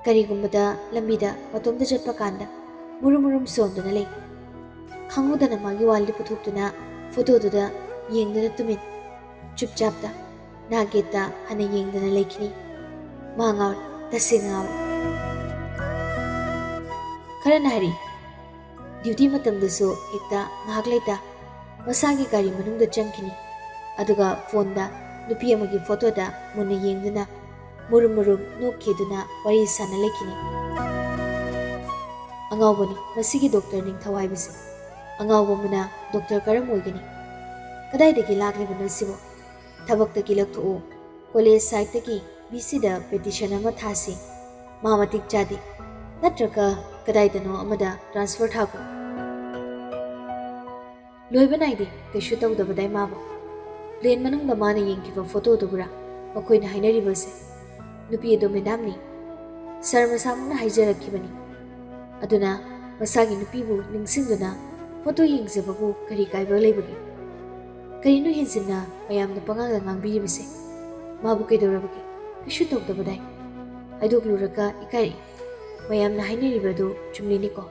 ꯀꯔꯤꯒꯨꯝꯕꯗ ꯂꯝꯕꯤꯗ ꯃꯇꯣꯝꯇ ꯆꯠꯄ ꯀꯥꯟꯗ ꯃꯨꯔꯨꯝ ꯃꯨꯔꯨꯝ ꯆꯣꯟꯗꯨꯅ ꯂꯩ꯫ ꯈꯪꯍꯧꯗꯅ ꯃꯥꯒꯤ ꯋꯥꯂꯦꯠ ꯄꯨꯊꯣꯛꯇꯨꯅ ꯐꯣꯇꯣꯗꯨꯗ ꯌꯦꯡꯗꯨꯅ ꯇꯨꯃꯤꯟ ꯆꯨꯞꯆꯥꯞꯇ ꯅꯥꯒꯦꯠꯇ ꯍꯟꯅ ꯌꯦꯡꯗꯅ ꯂꯩꯈꯤꯅꯤ꯫ ꯃꯥ ꯉꯥꯎꯔꯦ, ꯇꯁꯦꯡꯅ ꯉꯥꯎꯔꯦ꯫ ꯈꯔꯅ ꯍꯥꯏꯔꯤ, ꯗ꯭ꯌꯨꯇꯤ ꯃꯇꯝꯗꯁꯨ ꯍꯦꯛꯇ ꯉꯥꯏꯍꯥꯛ ꯂꯩꯇ ꯃꯁꯥꯒꯤ ꯒꯥꯔꯤ ꯃꯅꯨꯡꯗ ꯆꯪꯈꯤꯅꯤ꯫ ꯑꯗꯨꯒ ꯐꯣꯟꯗ ꯅꯨꯄꯤ ꯑꯃꯒꯤ ꯐꯣꯇꯣꯗ ꯃꯨꯟꯅ ꯌꯦꯡꯗꯨꯅ ꯃꯨꯔꯨꯝ ꯃꯨꯔꯨꯝ ꯅꯣꯛꯈꯤꯗꯨꯅ ꯋꯥꯔꯤ ꯁꯥꯟꯅ ꯂꯩꯈꯤꯅꯤ꯫ ꯑꯉꯥꯎꯕꯅꯤ ꯃꯁꯤꯒꯤ ꯗꯣꯛꯇꯔ ꯅꯤꯡꯊꯧ ꯍꯥꯏꯕꯁꯦ꯫ ꯑꯉꯥꯎꯕ ꯑꯃꯅ ꯗꯣꯛꯇꯔ ꯀꯔꯝ ꯑꯣꯏꯒꯅꯤ? ꯀꯗꯥꯏꯗꯒꯤ ꯂꯥꯛꯂꯤꯕꯅꯣ ꯁꯤꯕꯣ? ꯊꯕꯛꯇꯒꯤ ꯂꯧꯊꯣꯛꯎ꯫ ꯀꯣꯂꯦꯖ ꯁꯥꯏꯠꯇꯒꯤ ꯚꯤ ꯁꯤꯗ ꯄꯦꯇꯤꯁꯟ ꯑꯃ ꯊꯥꯁꯤ꯫ ꯃꯥ ꯃꯇꯤꯛ ꯆꯥꯗꯦ꯫ ꯅꯠꯇ꯭ꯔꯒ ꯀꯗꯥꯏꯗꯅꯣ ꯑꯃꯗ ꯇ꯭ꯔꯥꯟꯁꯐꯔ ꯊꯥꯈꯣ꯫ ꯂꯣꯏꯕ ꯅꯥꯏꯗꯦ ꯀꯩꯁꯨ ꯇꯧꯗꯕꯗꯥꯏ ꯃꯥꯕꯨ꯫ ꯄ꯭ꯂꯦꯟ ꯃꯅꯨꯡꯗ ꯃꯥꯅ ꯌꯦꯡꯈꯤꯕ ꯐꯣꯇꯣꯗꯨꯕꯨꯔꯥ ꯃꯈꯣꯏꯅ ꯍꯥꯏꯅꯔꯤꯕꯁꯦ? ꯅꯨꯄꯤ ꯑꯗꯣ ꯃꯦꯗꯥꯝꯅꯤ꯫ ꯁꯥꯔ ꯃꯁꯥꯃꯛꯅ ꯍꯥꯏꯖꯔꯛꯈꯤꯕꯅꯤ꯫ ꯑꯗꯨꯅ ꯃꯁꯥꯒꯤ ꯅꯨꯄꯤꯕꯨ ꯅꯤꯡꯁꯤꯡꯗꯨꯅ ꯐꯣꯇꯣ ꯌꯦꯡꯖꯕꯕꯨ ꯀꯔꯤ ꯀꯥꯏꯕ ꯂꯩꯕꯒꯦ? ꯀꯔꯤꯅꯣ ꯍꯦꯟꯖꯤꯟꯅ ꯃꯌꯥꯝꯅ ꯄꯉꯥꯡꯗ ꯉꯥꯡꯕꯤꯔꯤꯕꯁꯦ? ꯃꯥꯕꯨ ꯀꯩꯗꯧꯔꯕꯒꯦ? ꯀꯩꯁꯨ ꯇꯧꯗꯕꯗꯥꯏ꯫ ꯍꯥꯏꯗꯣꯛꯂꯨꯔꯒ ꯏꯀꯥꯏꯔꯛꯏ꯫ ꯃꯌꯥꯝꯅ ꯍꯥꯏꯅꯔꯤꯕꯗꯨ ꯆꯨꯝꯂꯤꯅꯤꯀꯣ꯫